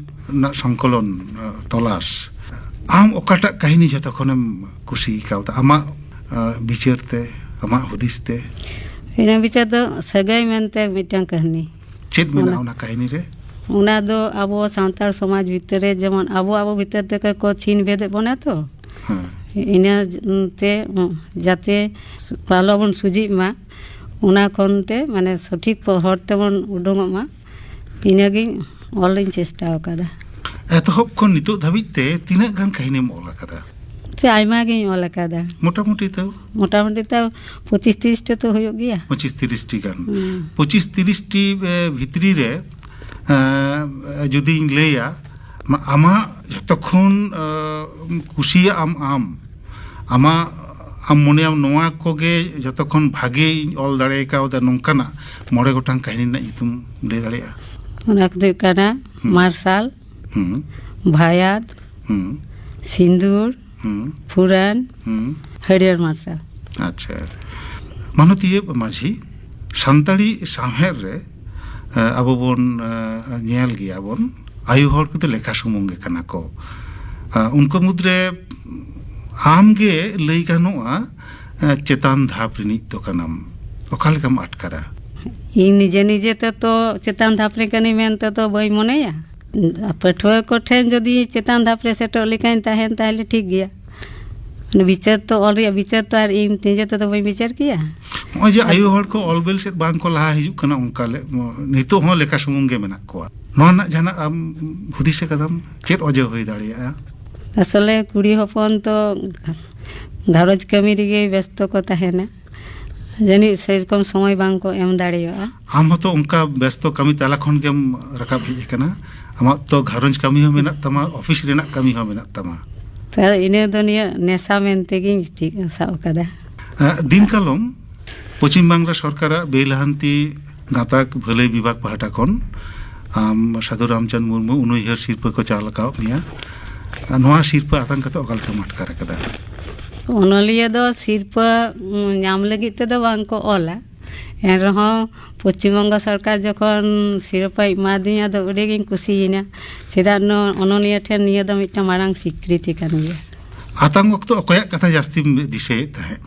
ᱨᱮᱱᱟᱜ ᱥᱚᱝᱠᱚᱞᱚᱱ, ᱟᱸ, ᱛᱚᱞᱟᱥ, ᱟᱢ ᱚᱠᱟᱴᱟᱜ ᱠᱟᱹᱦᱱᱤ ᱡᱷᱚᱛᱚ ᱠᱷᱚᱱᱮᱢ ᱠᱩᱥᱤ ᱠᱟᱣᱫᱟ ᱟᱢᱟᱜ, ᱟᱸ, ᱵᱤᱪᱟᱹᱨ ᱛᱮ, ᱟᱢᱟᱜ ᱦᱩᱫᱤᱥ ᱛᱮ? ᱤᱧᱟᱹᱜ ᱵᱤᱪᱟᱹᱨ ᱫᱚ ᱥᱟᱹᱜᱟᱹᱭ ᱢᱮᱱᱛᱮ ᱢᱤᱫᱴᱟᱝ ᱠᱟᱹᱦᱱᱤ᱾ ᱪᱮᱫ ᱢᱮᱱᱟᱜᱼᱟ ᱚᱱᱟ ᱚᱱᱟ ᱠᱟᱹᱦᱱᱤ ᱨᱮ? ᱚᱱᱟ ᱫᱚ ᱟᱵᱚ ᱥᱟᱱᱛᱟᱲ ᱥᱚᱢᱟᱡᱽ ᱵᱷᱤᱛᱨᱤ ᱨᱮ ᱡᱮᱢᱚᱱ ᱟᱵᱚ, ᱟᱵᱚ ᱵᱷᱤᱛᱟᱹᱨ ᱛᱮᱜᱮ ᱠᱚ ᱪᱷᱤᱱ ᱵᱷᱮᱫᱮᱫ ᱵᱚᱱᱟ ᱛᱚ᱾ ᱦᱮᱸ᱾ ᱤᱱᱟᱹ ᱛᱮ ᱡᱟᱛᱮ ᱟᱞᱚ ᱵᱚᱱ ᱥᱚᱡᱷᱮᱜ ᱢᱟ, ᱚᱱᱟ ᱠᱷᱚᱱ ᱛᱮ ᱢᱟᱱᱮ ᱥᱚᱴᱷᱤᱠ ᱦᱚᱨ ᱛᱮᱵᱚᱱ ᱩᱰᱩᱝᱚᱜ ᱢᱟ, ᱤᱱᱟᱹᱜᱤᱧ ᱚᱞ ᱤᱧ ᱪᱮᱥᱴᱟ ᱟᱠᱟᱫᱟ᱾ ᱮᱛᱚᱦᱚᱵ ᱠᱷᱚᱱ ᱱᱤᱛᱚᱜ ᱫᱷᱟᱹᱵᱤᱡ ᱛᱮ ᱛᱤᱱᱟᱹᱜ ᱜᱟᱱ ᱠᱟᱹᱦᱱᱤᱢ ᱚᱞ ᱟᱠᱟᱫᱟ? ᱥᱮ ᱟᱭᱢᱟ ᱜᱤᱧ ᱚᱞ ᱟᱠᱟᱫᱟ᱾ ᱢᱚᱴᱟᱢᱩᱴᱤ ᱛᱟᱣ? ᱢᱚᱴᱟᱢᱩᱴᱤ ᱛᱟᱣ ᱯᱚᱸᱪᱤᱥ ᱛᱤᱨᱤᱥ ᱴᱤ ᱛᱚ ᱦᱩᱭᱩᱜ ᱜᱮᱭᱟ᱾ ᱯᱚᱸᱪᱤᱥ ᱛᱤᱨᱤᱥ ᱴᱤ ᱜᱟᱱ᱾ ᱦᱩᱸ᱾ ᱯᱚᱸᱪᱤᱥ ᱛᱤᱨᱤᱥ ᱴᱤ, ᱮ, ᱵᱷᱤᱛᱨᱤ ᱨᱮ, ᱮ, ᱡᱩᱫᱤᱧ ᱞᱟᱹᱭᱟ, ᱢᱟ-, ᱟᱢᱟᱜ ᱡᱷᱚᱛᱚ ᱠᱷᱚᱱ, ᱮ, ᱠᱩᱥᱤᱭᱟᱜ ᱟᱢ, ᱟᱢ, ᱟᱢᱟᱜ, ᱟᱢ ᱢᱚᱱᱮᱭᱟᱢ ᱱᱚᱣᱟ ᱠᱚᱜᱮ ᱡᱷᱚᱛᱚ ᱠᱷᱚᱱ ᱵᱷᱟᱜᱮᱧ ᱚᱞ ᱫᱟᱲᱮ ᱠᱟᱣᱫᱟ, ᱱᱚᱝᱠᱟᱱᱟᱜ ᱢᱚᱬᱮ ᱜᱚᱴᱟᱝ ᱠᱟᱹᱦᱱᱤ ᱨᱮᱱᱟᱜ ᱧᱩᱛᱩᱢ ᱞᱟᱹᱭ ᱫᱟᱲᱮᱭᱟᱜᱼᱟ? ᱚᱱᱟ ᱠᱚᱫᱚ ᱦᱩᱭᱩᱜ ᱠᱟᱱᱟ ᱦᱩᱸ᱾ ᱢᱟᱨᱥᱟᱞ, ᱦᱩᱸ᱾ ᱵᱷᱟᱭᱟᱛ, ᱦᱩᱸ᱾ ᱥᱤᱸᱫᱩᱨ, ᱦᱩᱸ᱾ ᱯᱷᱩᱨᱟᱱ, ᱦᱩᱸ᱾ ᱦᱟᱹᱨᱭᱟᱹᱲ ᱢᱟᱨᱥᱟᱞ᱾ ᱟᱪᱪᱷᱟ᱾ ᱢᱟᱱᱚᱛᱤᱭᱟᱹ ᱢᱟᱹᱡᱷᱤ, ᱥᱟᱱᱛᱟᱲᱤ ᱥᱟᱶᱦᱮᱫ ᱨᱮ, ᱮ, ᱟᱵᱚ ᱵᱚᱱ, ᱮ, ᱧᱮᱞ ᱜᱮᱭᱟ ᱵᱚᱱ, ᱟᱭᱳ ᱦᱚᱲ ᱠᱚᱫᱚ ᱞᱮᱠᱷᱟ ᱥᱩᱢᱩᱝ ᱜᱮ ᱠᱟᱱᱟ ᱠᱚ᱾ ᱮ, ᱩᱱᱠᱩ ᱢᱩᱫᱽᱨᱮ ᱟᱢ ᱜᱮ ᱞᱟᱹᱭ ᱜᱟᱱᱚᱜᱼᱟ, ᱮ, ᱪᱮᱛᱟᱱ ᱫᱷᱟᱯ ᱨᱤᱱᱤᱡ ᱫᱚ ᱠᱟᱱᱟᱢ᱾ ᱚᱠᱟ ᱞᱮᱠᱟᱢ ᱟᱴᱠᱟᱨᱟ? ᱤᱧ ᱱᱤᱡᱮ ᱱᱤᱡᱮ ᱛᱮ ᱛᱚ ᱪᱮᱛᱟᱱ ᱫᱷᱟᱯ ᱨᱮ ᱠᱟᱹᱱᱟᱹᱧ ᱢᱮᱱᱛᱮ ᱫᱚ ᱵᱟᱹᱧ ᱢᱚᱱᱮᱭᱟ᱾ ᱯᱟᱹᱴᱷᱩᱣᱟᱹ ᱠᱚᱴᱷᱮᱱ ᱡᱩᱫᱤ ᱪᱮᱛᱟᱱ ᱫᱷᱟᱯ ᱨᱮ ᱥᱮᱴᱮᱨᱚᱜ ᱞᱮᱠᱟᱧ ᱛᱟᱦᱮᱱ, ᱛᱟᱦᱞᱮ ᱴᱷᱤᱠ ᱜᱮᱭᱟ᱾ ᱢᱟᱱᱮ ᱵᱤᱪᱟᱹᱨ ᱛᱚ, ᱚᱞ ᱨᱮᱭᱟᱜ ᱵᱤᱪᱟᱹᱨ ᱛᱚ ᱟᱨ ᱤᱧ ᱱᱤᱡᱮ ᱛᱮᱫᱚ ᱵᱟᱹᱧ ᱵᱤᱪᱟᱹᱨ ᱠᱮᱭᱟ᱾ ᱱᱚᱜᱼᱚᱭ ᱡᱮ ᱟᱫᱚ ᱟᱭᱳ ᱦᱚᱲ ᱠᱚ ᱚᱞ ᱵᱮᱞ ᱥᱮᱫ ᱵᱟᱝ ᱠᱚ ᱞᱟᱦᱟ ᱦᱤᱡᱩᱜ ᱠᱟᱱᱟ, ᱚᱱᱠᱟ ᱞᱮ-, ᱱᱤᱛᱚᱜ ᱦᱚᱸ ᱞᱮᱠᱷᱟ ᱥᱩᱢᱩᱝ ᱜᱮ ᱢᱮᱱᱟᱜ ᱠᱚᱣᱟ᱾ ᱱᱚᱣᱟ ᱨᱮᱱᱟᱜ ᱡᱟᱦᱟᱱᱟᱜ ᱟᱢ ᱦᱩᱫᱤᱥ ᱟᱠᱟᱫᱟᱢ, ᱪᱮᱫ ᱚᱡᱮ ᱦᱩᱭ ᱫᱟᱲᱮᱭᱟᱜᱼᱟ? ᱟᱥᱚᱞᱮ ᱠᱩᱲᱤ ᱦᱚᱯᱚᱱ ᱛᱚ ᱜᱷᱟᱨᱚᱸᱡᱽ ᱠᱟᱹᱢᱤ ᱨᱮᱜᱮ ᱵᱮᱥᱛᱚ ᱠᱚ ᱛᱟᱦᱮᱱᱟ, ᱡᱟᱹᱱᱤᱡ ᱥᱮᱨᱚᱠᱚᱢ ᱥᱚᱢᱚᱭ ᱵᱟᱝ ᱠᱚ ᱮᱢ ᱫᱟᱲᱮᱭᱟᱜᱼᱟ᱾ ᱟᱢ ᱦᱚᱸᱛᱚ ᱚᱱᱠᱟ ᱵᱮᱥᱛᱚ ᱠᱟᱹᱢᱤ ᱛᱟᱞᱟ ᱠᱷᱚᱱ ᱜᱮᱢ ᱨᱟᱠᱟᱵ ᱦᱮᱡ ᱟᱠᱟᱱᱟ᱾ ᱟᱢᱟᱜ ᱛᱚ ᱜᱷᱟᱨᱚᱸᱡᱽ ᱠᱟᱹᱢᱤ ᱦᱚᱸ ᱢᱮᱱᱟᱜ ᱛᱟᱢᱟ, ᱚᱯᱷᱤᱥ ᱨᱮᱱᱟᱜ ᱠᱟᱹᱢᱤ ᱦᱚᱸ ᱢᱮᱱᱟᱜ ᱛᱟᱢᱟ᱾ ᱛᱚ ᱤᱱᱟᱹ ᱫᱚ ᱱᱤᱭᱟᱹ ᱱᱮᱥᱟ ᱢᱮᱱ ᱛᱮᱜᱮᱧ ᱴᱷᱤᱠ ᱥᱟᱵ ᱟᱠᱟᱫᱟ᱾ ᱮᱸ, ᱫᱤᱱ ᱠᱟᱞᱚᱢ ᱯᱚᱪᱷᱤᱢ ᱵᱟᱝᱞᱟ ᱥᱚᱨᱠᱟᱨᱟᱜ ᱵᱮᱼᱞᱟᱦᱟᱱᱛᱤ ᱜᱟᱛᱟᱠ ᱵᱷᱟᱹᱞᱟᱹᱭ ᱵᱤᱵᱷᱟᱜᱽ ᱯᱟᱦᱴᱟ ᱠᱷᱚᱱ ᱟᱢ ᱥᱟᱹᱫᱷᱩ ᱨᱟᱢᱪᱟᱸᱫᱽ ᱢᱩᱨᱢᱩ ᱩᱱᱩᱭᱦᱟᱹᱨ ᱥᱤᱨᱯᱟᱹ ᱠᱚ ᱪᱟᱞ ᱟᱠᱟᱣᱟᱫ ᱢᱮᱭᱟ᱾ ᱟᱨ ᱱᱚᱣᱟ ᱥᱤᱨᱯᱟᱹ ᱟᱛᱟᱝ ᱠᱟᱛᱮ ᱚᱠᱟ ᱞᱮᱠᱟᱢ ᱟᱴᱠᱟᱨ ᱟᱠᱟᱫᱟ? ᱚᱱᱚᱞᱤᱭᱟᱹ ᱫᱚ ᱥᱤᱨᱯᱟᱹ, ᱩᱸ, ᱧᱟᱢ ᱞᱟᱹᱜᱤᱫ ᱛᱮᱫᱚ ᱵᱟᱝ ᱠᱚ ᱚᱞᱟ᱾ ᱮᱱ ᱨᱮᱦᱚᱸ ᱯᱚᱥᱪᱤᱢ ᱵᱚᱝᱜᱚ ᱥᱚᱨᱠᱟᱨ ᱡᱚᱠᱷᱚᱱ ᱥᱤᱨᱯᱟᱹᱭ ᱮᱢᱟᱫᱤᱧᱟ, ᱟᱫᱚ ᱟᱹᱰᱤ ᱜᱤᱧ ᱠᱩᱥᱤᱭᱮᱱᱟ᱾ ᱪᱮᱫᱟᱜ ᱱᱚ-, ᱚᱱᱚᱞᱤᱭᱟᱹ ᱴᱷᱮᱱ ᱱᱤᱭᱟᱹ ᱫᱚ ᱢᱤᱫᱴᱟᱝ ᱢᱟᱨᱟᱝ ᱥᱤᱠᱨᱤᱛᱤ ᱠᱟᱱ ᱜᱮᱭᱟ᱾ ᱟᱛᱟᱝ ᱚᱠᱛᱚ ᱚᱠᱚᱭᱟᱜ ᱠᱟᱛᱷᱟ ᱡᱟᱹᱥᱛᱤᱢ ᱫᱤᱥᱟᱹᱭᱮᱫ ᱛᱟᱦᱮᱸᱫ,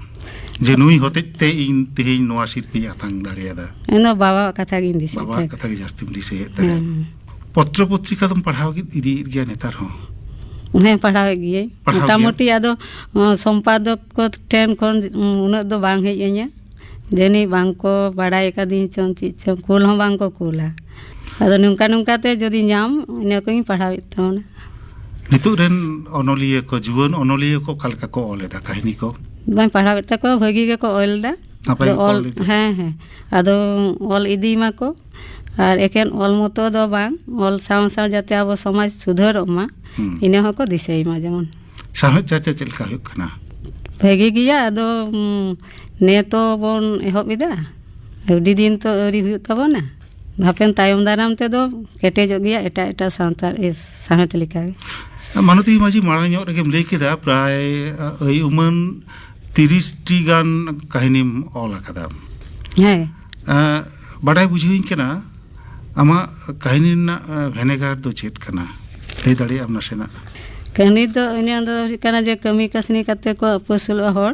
ᱡᱮ ᱱᱩᱭ ᱦᱚᱛᱮᱡ ᱛᱮ ᱤᱧ ᱛᱮᱦᱮᱧ ᱱᱚᱣᱟ ᱥᱤᱨᱯᱟᱹᱧ ᱟᱛᱟᱝ ᱫᱟᱲᱮᱭᱟᱫᱟ? ᱤᱧ ᱫᱚ ᱵᱟᱵᱟᱣᱟᱜ ᱠᱟᱛᱷᱟ ᱜᱤᱧ ᱫᱤᱥᱟᱹᱭᱮᱫ ᱵᱟᱵᱟᱣᱟᱜ ᱛᱟᱦᱮᱸᱫ᱾ ᱠᱟᱛᱷᱟ ᱜᱮ ᱡᱟᱹᱥᱛᱤᱢ ᱫᱤᱥᱟᱹᱭᱮᱫ ᱛᱟᱦᱮᱸᱫ᱾ ᱦᱮᱸ᱾ ᱯᱚᱛᱨᱚ ᱯᱚᱛᱨᱤᱠᱟ ᱫᱚᱢ ᱯᱟᱲᱦᱟᱣ ᱤᱫᱤᱭᱮᱫ ᱜᱮᱭᱟ ᱱᱮᱛᱟᱨ ᱦᱚᱸ? ᱦᱮᱸ, ᱯᱟᱲᱦᱟᱣᱮᱫ ᱜᱤᱭᱟᱹᱧ᱾ ᱯᱟᱲᱦᱟᱣ ᱜᱮᱭᱟ? ᱢᱚᱴᱟᱢᱩᱴᱤ ᱟᱫᱚ, ᱚ, ᱥᱚᱢᱯᱟᱫᱚᱠ ᱠᱚ ᱴᱷᱮᱱ ᱠᱷᱚᱱ, ᱩᱸ, ᱩᱱᱟᱹᱜ ᱫᱚ ᱵᱟᱝ ᱦᱮᱡ ᱟᱹᱧᱟ᱾ ᱡᱟᱹᱱᱤᱡ ᱵᱟᱝ ᱠᱚ ᱵᱟᱲᱟᱭ ᱟᱠᱟᱫᱤᱧ ᱪᱚᱝ ᱪᱮᱫ ᱪᱚᱝ, ᱠᱩᱞ ᱦᱚᱸ ᱵᱟᱝ ᱠᱚ ᱠᱩᱞᱟ᱾ ᱟᱫᱚ ᱱᱚᱝᱠᱟ ᱱᱚᱝᱠᱟ ᱛᱮ ᱡᱩᱫᱤ ᱧᱟᱢ, ᱤᱱᱟᱹ ᱠᱚᱧ ᱯᱟᱲᱦᱟᱣᱮᱫ ᱛᱟᱵᱚᱱᱟ᱾ ᱱᱤᱛᱚᱜ ᱨᱮᱱ ᱚᱱᱚᱞᱤᱭᱟᱹ ᱠᱚ, ᱡᱩᱣᱟᱹᱱ ᱚᱱᱚᱞᱤᱭᱟᱹ ᱠᱚ ᱚᱠᱟ ᱞᱮᱠᱟ ᱠᱚ ᱚᱞ ᱮᱫᱟ ᱠᱟᱹᱦᱱᱤ ᱠᱚ? ᱵᱟᱹᱧ ᱯᱟᱲᱦᱟᱣᱮᱫ ᱛᱟᱠᱚᱣᱟ, ᱵᱷᱟᱹᱜᱤ ᱜᱮᱠᱚ ᱚᱞ ᱮᱫᱟ᱾ ᱱᱟᱯᱟᱭ ᱟᱫᱚ ᱜᱮᱠᱚ ᱚᱞ, ᱚᱞ ᱮᱫᱟ᱾ ᱦᱮᱸ, ᱦᱮᱸ᱾ ᱟᱫᱚ ᱚᱞ ᱤᱫᱤ ᱢᱟᱠᱚ, ᱟᱨ ᱮᱠᱮᱱ ᱚᱞ ᱢᱚᱛᱚ ᱫᱚ ᱵᱟᱝ, ᱚᱞ ᱥᱟᱶ ᱥᱟᱶ ᱡᱟᱛᱮ ᱟᱵᱚ ᱥᱚᱢᱟᱡᱽ ᱥᱩᱫᱷᱟᱹᱨᱚᱜ ᱢᱟ, ᱦᱩᱸ᱾ ᱤᱱᱟᱹ ᱦᱚᱸᱠᱚ ᱫᱤᱥᱟᱹᱭ ᱢᱟ ᱡᱮᱢᱚᱱ᱾ ᱥᱟᱶᱦᱮᱫ ᱪᱟᱨᱪᱟ ᱪᱮᱫ ᱞᱮᱠᱟ ᱦᱩᱭᱩᱜ ᱠᱟᱱᱟ? ᱵᱷᱟᱹᱜᱤ ᱜᱮᱭᱟ, ᱟᱫᱚ, ᱩᱸ, ᱱᱮ ᱛᱚ ᱵᱚᱱ ᱮᱦᱚᱵ ᱮᱫᱟ, ᱟᱹᱰᱤ ᱫᱤᱱ ᱛᱚ ᱟᱹᱣᱨᱤ ᱦᱩᱭᱩᱜ ᱛᱟᱵᱚᱱᱟ᱾ ᱦᱟᱯᱮᱱ ᱛᱟᱭᱚᱢ ᱫᱟᱨᱟᱢ ᱛᱮᱫᱚ ᱠᱮᱴᱮᱡᱚᱜ ᱜᱮᱭᱟ ᱮᱴᱟᱜ ᱮᱴᱟᱜ ᱥᱟᱶᱛᱟ, ᱮ, ᱥᱟᱶᱦᱮᱫ ᱞᱮᱠᱟᱜᱮ᱾ ᱢᱟᱱᱚᱛᱤ ᱢᱟᱹᱡᱷᱤ, ᱢᱟᱲᱟᱝ ᱧᱚᱜ ᱨᱮᱜᱮᱢ ᱞᱟᱹᱭ ᱠᱮᱫᱟ, ᱯᱨᱟᱭ, ᱟ, ᱟᱹᱭ ᱩᱢᱟᱹᱱ ᱛᱤᱨᱤᱥ ᱴᱤ ᱜᱟᱱ ᱠᱟᱹᱦᱱᱤᱢ ᱚᱞ ᱟᱠᱟᱫᱟ᱾ ᱦᱮᱸ᱾ ᱟ, ᱵᱟᱰᱟᱭ ᱵᱩᱡᱷᱟᱹᱣᱤᱧ ᱠᱟᱱᱟ, ᱟᱢᱟᱜ ᱠᱟᱹᱦᱱᱤ ᱨᱮᱱᱟᱜ, ᱟ, ᱵᱷᱮᱱᱮᱜᱟᱨ ᱫᱚ ᱪᱮᱫ ᱠᱟᱱᱟ? ᱞᱟᱹᱭ ᱫᱟᱲᱮᱭᱟᱜ ᱟᱢ ᱱᱟᱥᱮᱱᱟᱜ? ᱠᱟᱹᱦᱱᱤ ᱫᱚ ᱤᱧᱟᱹᱜ ᱫᱚ ᱦᱩᱭᱩᱜ ᱠᱟᱱᱟ ᱡᱮ ᱠᱟᱹᱢᱤ ᱠᱟᱹᱥᱱᱤ ᱠᱟᱛᱮ ᱠᱚ ᱟᱹᱯᱟᱹᱥᱩᱞᱚᱜᱼᱟ ᱦᱚᱲ,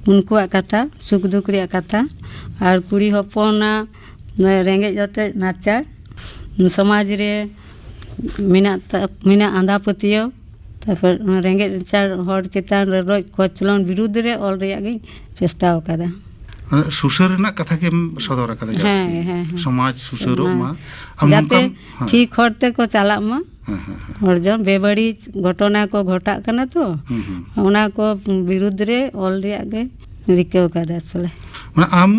ᱩᱱᱠᱩᱣᱟᱜ ᱠᱟᱛᱷᱟ, ᱥᱩᱠ ᱫᱩᱠ ᱨᱮᱭᱟᱜ ᱠᱟᱛᱷᱟ, ᱟᱨ ᱠᱩᱲᱤ ᱦᱚᱯᱚᱱᱟᱜ ᱨᱮᱸᱜᱮᱡ ᱚᱴᱮᱡ ᱱᱟᱪᱟᱨ, ᱥᱚᱢᱟᱡᱽ ᱨᱮ ᱢᱮᱱᱟᱜ ᱛᱟ-, ᱢᱮᱱᱟᱜ ᱟᱸᱫᱷᱟ ᱯᱟᱹᱛᱭᱟᱹᱣ, ᱛᱟᱨᱯᱚᱨ ᱚᱱᱟ ᱨᱮᱸᱜᱮᱡ ᱱᱟᱪᱟᱨ ᱦᱚᱲ ᱪᱮᱛᱟᱱ ᱨᱮ ᱨᱚᱰᱚᱡ ᱠᱚᱪᱞᱚᱱ ᱵᱤᱨᱩᱫᱽ ᱨᱮ ᱚᱞ ᱨᱮᱭᱟᱜ ᱜᱤᱧ ᱪᱮᱥᱴᱟ ᱟᱠᱟᱫᱟ᱾ ᱢᱟᱱᱮ ᱥᱩᱥᱟᱹᱨ ᱨᱮᱱᱟᱜ ᱠᱟᱛᱷᱟ ᱜᱮᱢ ᱥᱚᱫᱚᱨ ᱟᱠᱟᱫᱟ ᱡᱟᱹᱥᱛᱤ᱾ ᱦᱮᱸ, ᱦᱮᱸ, ᱦᱮᱸ᱾ ᱥᱚᱢᱟᱡᱽ ᱥᱩᱥᱟᱹᱨᱚᱜ ᱦᱮᱸ᱾ ᱢᱟ᱾ ᱟᱢ ᱡᱟᱛᱮ ᱱᱚᱝᱠᱟᱢ, ᱦᱮᱸ᱾ ᱴᱷᱤᱠ ᱦᱚᱨ ᱛᱮᱠᱚ ᱪᱟᱞᱟᱜ ᱢᱟ᱾ ᱦᱮᱸ, ᱦᱮᱸ, ᱦᱮᱸ᱾ ᱦᱚᱲ ᱡᱚᱱ ᱵᱮᱵᱟᱹᱲᱤᱡ ᱜᱷᱚᱴᱚᱱᱟ ᱠᱚ ᱜᱷᱚᱴᱟᱜ ᱠᱟᱱᱟ ᱛᱚ, ᱦᱩᱸ, ᱦᱩᱸ᱾ ᱚᱱᱟ ᱠᱚ ᱵᱤᱨᱩᱫᱽ ᱨᱮ ᱚᱞ ᱨᱮᱭᱟᱜ ᱜᱮ ᱨᱤᱠᱟᱹ ᱟᱠᱟᱫᱟ ᱟᱥᱚᱞᱮ᱾ ᱢᱟᱱᱮ ᱟᱢ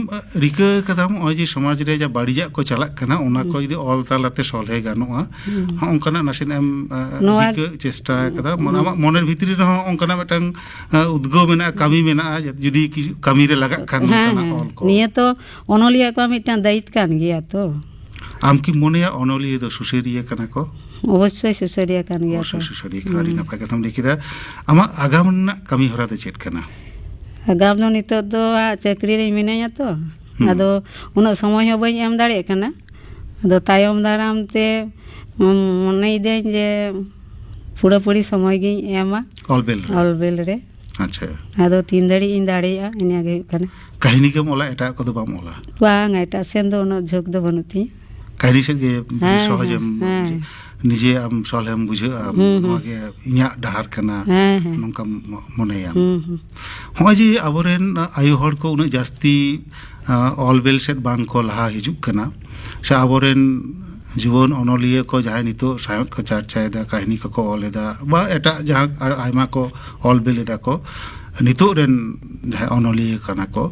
ᱨᱤᱠᱟᱹ ᱠᱟᱫᱟᱢ ᱱᱚᱜᱼᱚᱭ ᱡᱮ ᱥᱚᱢᱟᱡᱽ ᱨᱮ ᱡᱟ ᱵᱟᱹᱲᱤᱡᱟᱜ ᱠᱚ ᱪᱟᱞᱟᱜ ᱠᱟᱱᱟ, ᱚᱱᱟ ᱠᱚ ᱦᱩᱸ᱾ ᱡᱩᱫᱤ ᱚᱞ ᱛᱟᱞᱟᱛᱮ ᱥᱚᱞᱦᱮ ᱜᱟᱱᱚᱜᱼᱟ, ᱦᱩᱸ᱾ ᱦᱚᱸ, ᱚᱱᱠᱟᱱᱟᱜ ᱱᱟᱥᱮᱱᱟᱜ ᱮᱢ, ᱟ, ᱱᱚᱣᱟ ᱨᱤᱠᱟᱹ ᱪᱮᱥᱴᱟ ᱟᱠᱟᱫᱟ? ᱢᱟᱱᱮ ᱦᱩᱸ᱾ ᱟᱢᱟᱜ ᱢᱚᱱᱮᱨ ᱵᱷᱤᱛᱨᱤ ᱨᱮᱦᱚᱸ ᱚᱱᱠᱟᱱᱟᱜ ᱢᱤᱫᱴᱟᱝ, ᱟ, ᱩᱫᱽᱜᱟᱹᱣ ᱢᱮᱱᱟᱜᱼᱟ, ᱠᱟᱹᱢᱤ ᱢᱮᱱᱟᱜᱼᱟ, ᱡᱩᱫᱤ ᱠᱤᱪᱷᱩ ᱠᱟᱹᱢᱤ ᱨᱮ ᱞᱟᱜᱟᱜ ᱠᱷᱟᱱ ᱦᱮᱸ, ᱱᱚᱝᱠᱟᱱᱟᱜ ᱦᱮᱸ᱾ ᱚᱞ ᱠᱚ? ᱱᱤᱭᱟᱹ ᱛᱚ ᱚᱱᱚᱞᱤᱭᱟᱹ ᱠᱚᱣᱟᱜ ᱢᱤᱫᱴᱟᱝ ᱫᱟᱭᱤᱛ ᱠᱟᱱ ᱜᱮᱭᱟ ᱛᱚ᱾ ᱟᱢ ᱠᱤᱢ ᱢᱚᱱᱮᱭᱟ ᱚᱱᱚᱞᱤᱭᱟᱹ ᱫᱚ ᱥᱩᱥᱟᱹᱨᱤᱭᱟᱹ ᱠᱟᱱᱟ ᱠᱚ? ᱚᱵᱚᱥᱥᱳᱭ ᱥᱩᱥᱟᱹᱨᱤᱭᱟᱹ ᱠᱟᱱ ᱜᱮᱭᱟ ᱚᱵᱚᱥᱥᱳᱭ ᱠᱚ᱾ ᱥᱩᱥᱟᱹᱨᱤᱭᱟᱹ ᱠᱟᱱᱟ, ᱟᱹᱰᱤ ᱦᱩᱸ᱾ ᱱᱟᱯᱟᱭ ᱠᱟᱛᱷᱟᱢ ᱞᱟᱹᱭ ᱠᱮᱫᱟ᱾ ᱟᱢᱟᱜ ᱟᱜᱟᱢ ᱨᱮᱱᱟᱜ ᱠᱟᱹᱢᱤ ᱦᱚᱨᱟ ᱫᱚ ᱪᱮᱫ ᱠᱟᱱᱟ? ᱟᱜᱟᱢ ᱫᱚ ᱱᱤᱛᱚᱜ ᱫᱚ ᱦᱟᱸᱜ ᱪᱟᱹᱠᱨᱤ ᱨᱮ ᱢᱤᱱᱟᱹᱧᱟ ᱛᱚ᱾ ᱦᱩᱸ᱾ ᱟᱫᱚ ᱩᱱᱟᱹᱜ ᱥᱚᱢᱚᱭ ᱦᱚᱸ ᱵᱟᱹᱧ ᱮᱢ ᱫᱟᱲᱮᱭᱟᱜ ᱠᱟᱱᱟ᱾ ᱟᱫᱚ ᱛᱟᱭᱚᱢ ᱫᱟᱨᱟᱢ ᱛᱮ, ᱩᱸ, ᱢᱚᱱᱮᱭᱮᱫᱟᱹᱧ ᱡᱮ ᱯᱩᱨᱟᱹᱯᱩᱨᱤ ᱥᱚᱢᱚᱭ ᱜᱤᱧ ᱮᱢᱟ ᱚᱞ ᱵᱮᱞ ᱨᱮ᱾ ᱚᱞ ᱵᱮᱞ ᱨᱮ᱾ ᱟᱪᱪᱷᱟ᱾ ᱟᱫᱚ ᱛᱤᱱ ᱫᱷᱟᱹᱨᱤᱡ ᱤᱧ ᱫᱟᱲᱮᱭᱟᱜᱼᱟ, ᱤᱱᱟᱹ ᱜᱮ ᱦᱩᱭᱩᱜ ᱠᱟᱱᱟ᱾ ᱠᱟᱹᱦᱱᱤ ᱜᱮᱢ ᱚᱞᱟ, ᱮᱴᱟᱜ ᱠᱚᱫᱚ ᱵᱟᱢ ᱚᱞᱟ? ᱵᱟᱝ, ᱮᱴᱟᱜ ᱥᱮᱱ ᱫᱚ ᱩᱱᱟᱹᱜ ᱡᱷᱩᱸᱠ ᱫᱚ ᱵᱟᱹᱱᱩᱜ ᱛᱤᱧᱟᱹ᱾ ᱠᱟᱹᱦᱱᱤ ᱥᱮᱫ ᱜᱮ ᱦᱮᱸ, ᱥᱚᱦᱚᱡᱮᱢ ᱦᱮᱸ, ᱦᱮᱸ᱾ ᱱᱤᱡᱮ ᱟᱢ ᱥᱚᱞᱦᱮᱢ ᱵᱩᱡᱷᱟᱹᱜᱼᱟ, ᱦᱩᱸ, ᱦᱩᱸ᱾ ᱱᱚᱣᱟ ᱜᱮ ᱤᱧᱟᱹᱜ ᱰᱟᱦᱟᱨ ᱠᱟᱱᱟ, ᱦᱮᱸ, ᱦᱮᱸ᱾ ᱱᱚᱝᱠᱟᱢ ᱢᱚ-, ᱢᱚᱱᱮᱭᱟ᱾ ᱦᱩᱸ, ᱦᱩᱸ᱾ ᱦᱚᱸᱜᱼᱚᱭ ᱡᱮ ᱟᱵᱚᱨᱮᱱ ᱟᱭᱳ ᱦᱚᱲ ᱠᱚ ᱩᱱᱟᱹᱜ ᱡᱟᱹᱥᱛᱤ, ᱟ, ᱚᱞ ᱵᱮᱞ ᱥᱮᱫ ᱵᱟᱝ ᱠᱚ ᱞᱟᱦᱟ ᱦᱤᱡᱩᱜ ᱠᱟᱱᱟ, ᱥᱮ ᱟᱵᱚᱨᱮᱱ ᱡᱩᱣᱟᱹᱱ ᱚᱱᱚᱞᱤᱭᱟᱹ ᱠᱚ ᱡᱟᱦᱟᱸᱭ ᱱᱤᱛᱚᱜ ᱥᱟᱶᱦᱮᱫ ᱠᱚ ᱪᱟᱨᱪᱟᱭᱮᱫᱟ, ᱠᱟᱹᱦᱱᱤ ᱠᱚᱠᱚ ᱚᱞ ᱮᱫᱟ, ᱵᱟ ᱮᱴᱟᱜ ᱡᱟᱦᱟᱸ ᱟᱨ ᱟᱭᱢᱟ ᱠᱚ ᱚᱞ ᱵᱮᱞ ᱮᱫᱟ ᱠᱚ, ᱱᱤᱛᱚᱜ ᱨᱮᱱ ᱡᱟᱦᱟᱸᱭ ᱚᱱᱚᱞᱤᱭᱟᱹ ᱠᱟᱱᱟ ᱠᱚ,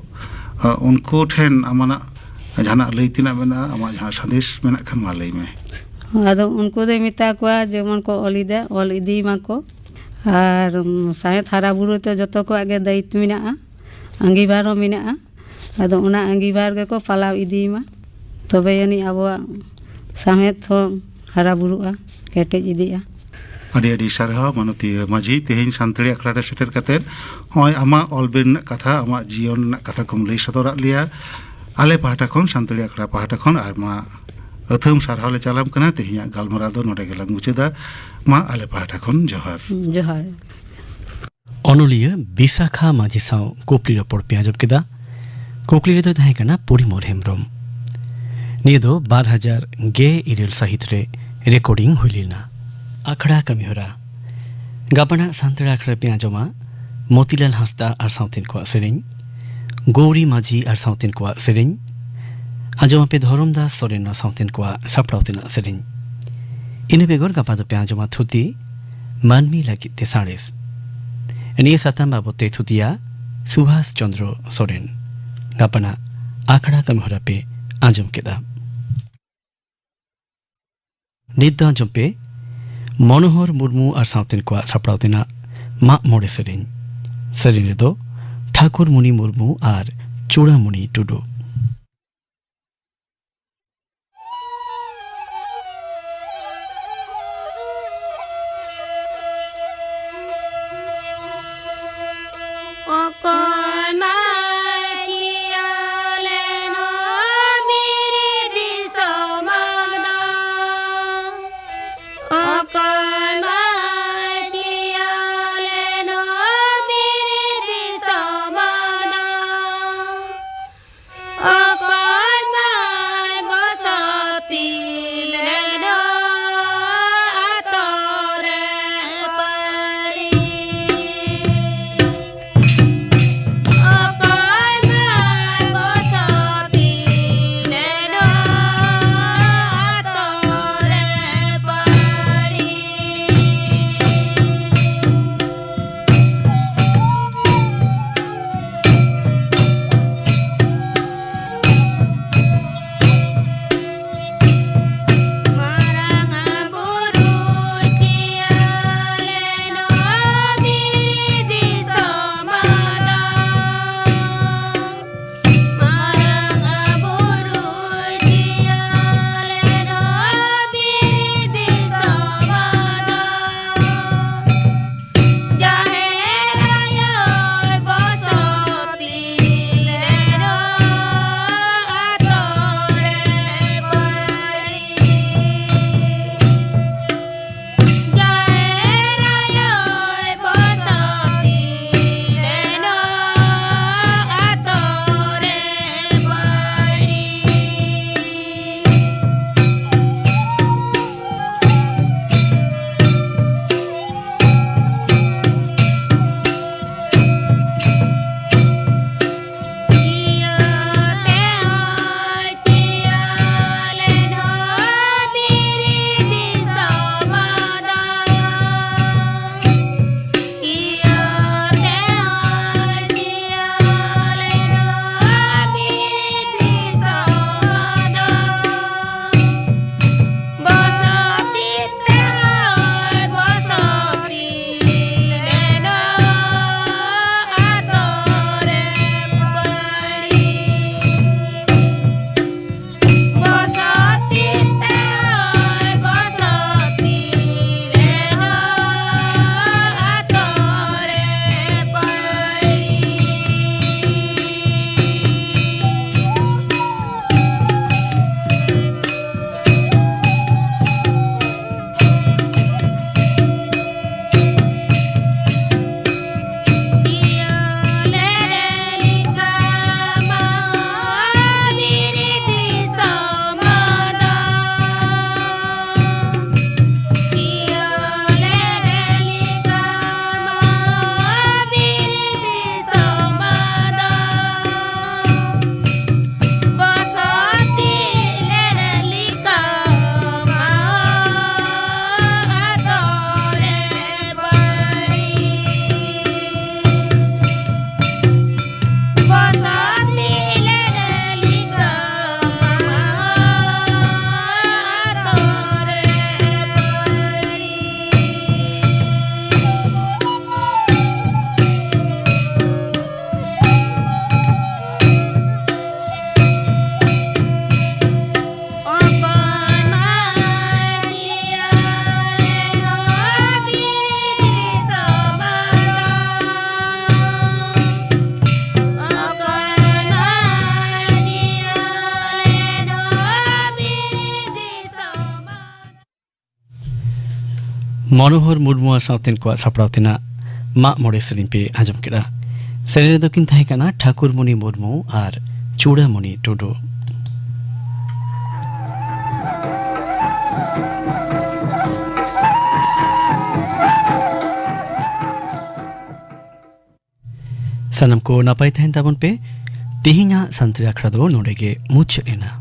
ᱟ, ᱩᱱᱠᱩ ᱴᱷᱮᱱ ᱟᱢᱟᱜ ᱡᱟᱦᱟᱱᱟᱜ ᱞᱟᱹᱭ ᱛᱮᱱᱟᱜ ᱢᱮᱱᱟᱜᱼᱟ, ᱟᱢᱟᱜ ᱡᱟᱦᱟᱸ ᱥᱟᱸᱫᱮᱥ ᱢᱮᱱᱟᱜ ᱠᱷᱟᱱ ᱢᱟ ᱞᱟᱹᱭ ᱢᱮ᱾ ᱟᱫᱚ ᱩᱱᱠᱩ ᱫᱚᱧ ᱢᱮᱛᱟ ᱠᱚᱣᱟ ᱡᱮᱢᱚᱱ ᱠᱚ ᱚᱞ ᱮᱫᱟ, ᱚᱞ ᱤᱫᱤ ᱢᱟᱠᱚ᱾ ᱟᱨ, ᱩᱢ, ᱥᱟᱶᱦᱮᱫ ᱦᱟᱨᱟ ᱵᱩᱨᱩ ᱛᱮ ᱡᱚᱛᱚ ᱠᱚᱣᱟᱜ ᱜᱮ ᱫᱟᱭᱤᱛᱛᱚ ᱢᱮᱱᱟᱜᱼᱟ, ᱟᱸᱜᱤᱵᱷᱟᱨ ᱦᱚᱸ ᱢᱮᱱᱟᱜᱼᱟ᱾ ᱟᱫᱚ ᱚᱱᱟ ᱟᱸᱜᱤᱵᱷᱟᱨ ᱜᱮᱠᱚ ᱯᱟᱞᱟᱣ ᱤᱫᱤᱭ ᱢᱟ, ᱛᱚᱵᱮ ᱟᱹᱱᱤᱡ ᱟᱵᱚᱣᱟᱜ ᱥᱟᱶᱦᱮᱫ ᱦᱚᱸ ᱦᱟᱨᱟ ᱵᱩᱨᱩᱜᱼᱟ, ᱠᱮᱴᱮᱡ ᱤᱫᱤᱜᱼᱟ᱾ ᱟᱹᱰᱤ ᱟᱹᱰᱤ ᱥᱟᱨᱦᱟᱣ ᱢᱟᱱᱚᱛᱤᱭᱟᱹ ᱢᱟᱹᱡᱷᱤ, ᱛᱮᱦᱮᱧ ᱥᱟᱱᱛᱟᱲᱤ ᱟᱠᱷᱲᱟ ᱨᱮ ᱥᱮᱴᱮᱨ ᱠᱟᱛᱮᱫ ᱱᱚᱜᱼᱚᱭ ᱟᱢᱟᱜ ᱚᱞ ᱵᱮᱞ ᱨᱮᱱᱟᱜ ᱠᱟᱛᱷᱟ, ᱟᱢᱟᱜ ᱡᱤᱭᱚᱱ ᱨᱮᱱᱟᱜ ᱠᱟᱛᱷᱟ ᱠᱚᱢ ᱞᱟᱹᱭ ᱥᱚᱫᱚᱨᱟᱫ ᱞᱮᱭᱟ᱾ ᱟᱞᱮ ᱯᱟᱦᱴᱟ ᱠᱷᱚᱱ, ᱥᱟᱱᱛᱟᱲᱤ ᱟᱠᱷᱲᱟ ᱯᱟᱦᱴᱟ ᱠᱷᱚᱱ ᱟᱭᱢᱟ ᱟᱹᱛᱷᱟᱹᱢ ᱥᱟᱨᱦᱟᱣ ᱞᱮ ᱪᱟᱞᱟᱢ ᱠᱟᱱᱟ᱾ ᱛᱮᱦᱮᱧᱟᱜ ᱜᱟᱞᱢᱟᱨᱟᱣ ᱫᱚ ᱱᱚᱰᱮ ᱜᱮᱞᱟᱝ ᱢᱩᱪᱟᱹᱫᱟ᱾ ᱢᱟ ᱟᱞᱮ ᱯᱟᱦᱴᱟ ᱠᱷᱚᱱ ᱡᱚᱦᱟᱨ᱾ ᱡᱚᱦᱟᱨ᱾ ᱚᱱᱚᱞᱤᱭᱟᱹ ᱵᱤᱥᱟᱠᱷᱟ ᱢᱟᱹᱡᱷᱤ ᱥᱟᱶ ᱠᱩᱠᱞᱤ ᱨᱚᱯᱚᱲ ᱯᱮ ᱟᱸᱡᱚᱢ ᱠᱮᱫᱟ᱾ ᱠᱩᱠᱞᱤ ᱨᱮᱫᱚ ᱛᱟᱦᱮᱸ ᱠᱟᱱᱟ ᱯᱚᱨᱤᱢᱚᱞ ᱦᱮᱢᱵᱨᱚᱢ᱾ ᱱᱤᱭᱟᱹ ᱫᱚ ᱵᱟᱨ ᱦᱟᱡᱟᱨ ᱜᱮᱞ ᱤᱨᱟᱹᱞ ᱥᱟᱹᱦᱤᱛ ᱨᱮ ᱨᱮᱠᱚᱨᱰᱤᱝ ᱦᱩᱭ ᱞᱮᱱᱟ᱾ ᱟᱠᱷᱲᱟ ᱠᱟᱹᱢᱤᱦᱚᱨᱟ᱾ ᱜᱟᱯᱟᱱᱟᱜ ᱥᱟᱱᱛᱟᱲ ᱟᱠᱷᱲᱟ ᱨᱮᱯᱮ ᱟᱸᱡᱚᱢᱟ ᱢᱚᱛᱤᱞᱟᱞ ᱦᱟᱸᱥᱫᱟ ᱟᱨ ᱥᱟᱶᱛᱮᱱ ᱠᱚᱣᱟᱜ ᱥᱮᱨᱮᱧ, ᱜᱳᱣᱨᱤ ᱢᱟᱹᱡᱷᱤ ᱟᱨ ᱥᱟᱶᱛᱮᱱ ᱠᱚᱣᱟᱜ ᱥᱮᱨᱮᱧ, ᱟᱸᱡᱚᱢ ᱟᱯᱮ ᱫᱷᱚᱨᱚᱢ ᱫᱟᱥ ᱥᱚᱨᱮᱱ ᱟᱨ ᱥᱟᱶᱛᱮᱱ ᱠᱚᱣᱟᱜ ᱥᱟᱯᱲᱟᱣ ᱛᱮᱱᱟᱜ ᱥᱮᱨᱮᱧ᱾ ᱤᱱᱟᱹ ᱵᱮᱜᱚᱨ ᱜᱟᱯᱟ ᱫᱚᱯᱮ ᱟᱸᱡᱚᱢᱟ ᱛᱷᱩᱛᱤ, ᱢᱟᱹᱱᱢᱤ ᱞᱟᱹᱜᱤᱫ ᱛᱮ ᱥᱟᱬᱮᱥ᱾ ᱱᱤᱭᱟᱹ ᱥᱟᱛᱟᱢ ᱵᱟᱵᱚᱫ ᱛᱮ ᱛᱷᱩᱛᱤᱭᱟ ᱥᱩᱵᱷᱟᱥ ᱪᱚᱸᱫᱽᱨᱚ ᱥᱚᱨᱮᱱ᱾ ᱜᱟᱯᱟᱱᱟᱜ ᱟᱠᱷᱲᱟ ᱠᱟᱹᱢᱤ ᱦᱚᱨᱟ ᱯᱮ ᱟᱸᱡᱚᱢ ᱠᱮᱫᱟ᱾ ᱱᱤᱛ ᱫᱚ ᱟᱸᱡᱚᱢ ᱯᱮ ᱢᱚᱱᱳᱦᱚᱨ ᱢᱩᱨᱢᱩ ᱟᱨ ᱥᱟᱶᱛᱮᱱ ᱠᱚᱣᱟᱜ ᱥᱟᱯᱲᱟᱣ ᱛᱮᱱᱟᱜ ᱢᱟᱜ ᱢᱚᱬᱮ ᱥᱮᱨᱮᱧ᱾ ᱥᱮᱨᱮᱧ ᱨᱮᱫᱚ ᱴᱷᱟᱠᱩᱨ ᱢᱩᱱᱤ ᱢᱩᱨᱢᱩ ᱟᱨ ᱪᱩᱲᱟᱢᱩᱱᱤ ᱴᱩᱰᱩ᱾ ᱢᱚᱱᱳᱦᱚᱨ ᱢᱩᱨᱢᱩ ᱟᱨ ᱥᱟᱶᱛᱮᱱ ᱠᱚᱣᱟᱜ ᱥᱟᱯᱲᱟᱣ ᱛᱮᱱᱟᱜ ᱢᱟᱜ ᱢᱚᱬᱮ ᱥᱮᱨᱮᱧ ᱯᱮ ᱟᱸᱡᱚᱢ ᱠᱮᱫᱟ᱾ ᱥᱮᱨᱮᱧ ᱨᱮᱫᱚ ᱠᱤᱱ ᱛᱟᱦᱮᱸ ᱠᱟᱱᱟ ᱴᱷᱟᱹᱠᱩᱨᱢᱚᱱᱤ ᱢᱩᱨᱢᱩ ᱟᱨ ᱪᱩᱲᱟᱢᱚᱱᱤ ᱴᱩᱰᱩ᱾ ᱥᱟᱱᱟᱢ ᱠᱚ ᱱᱟᱯᱟᱭ ᱛᱟᱦᱮᱱ ᱛᱟᱵᱚᱱ ᱯᱮ᱾ ᱛᱮᱦᱮᱧᱟᱜ ᱥᱟᱱᱛᱟᱲᱤ ᱟᱠᱷᱲᱟ ᱫᱚ ᱱᱚᱰᱮ ᱜᱮ ᱢᱩᱪᱟᱹᱫ ᱮᱱᱟ᱾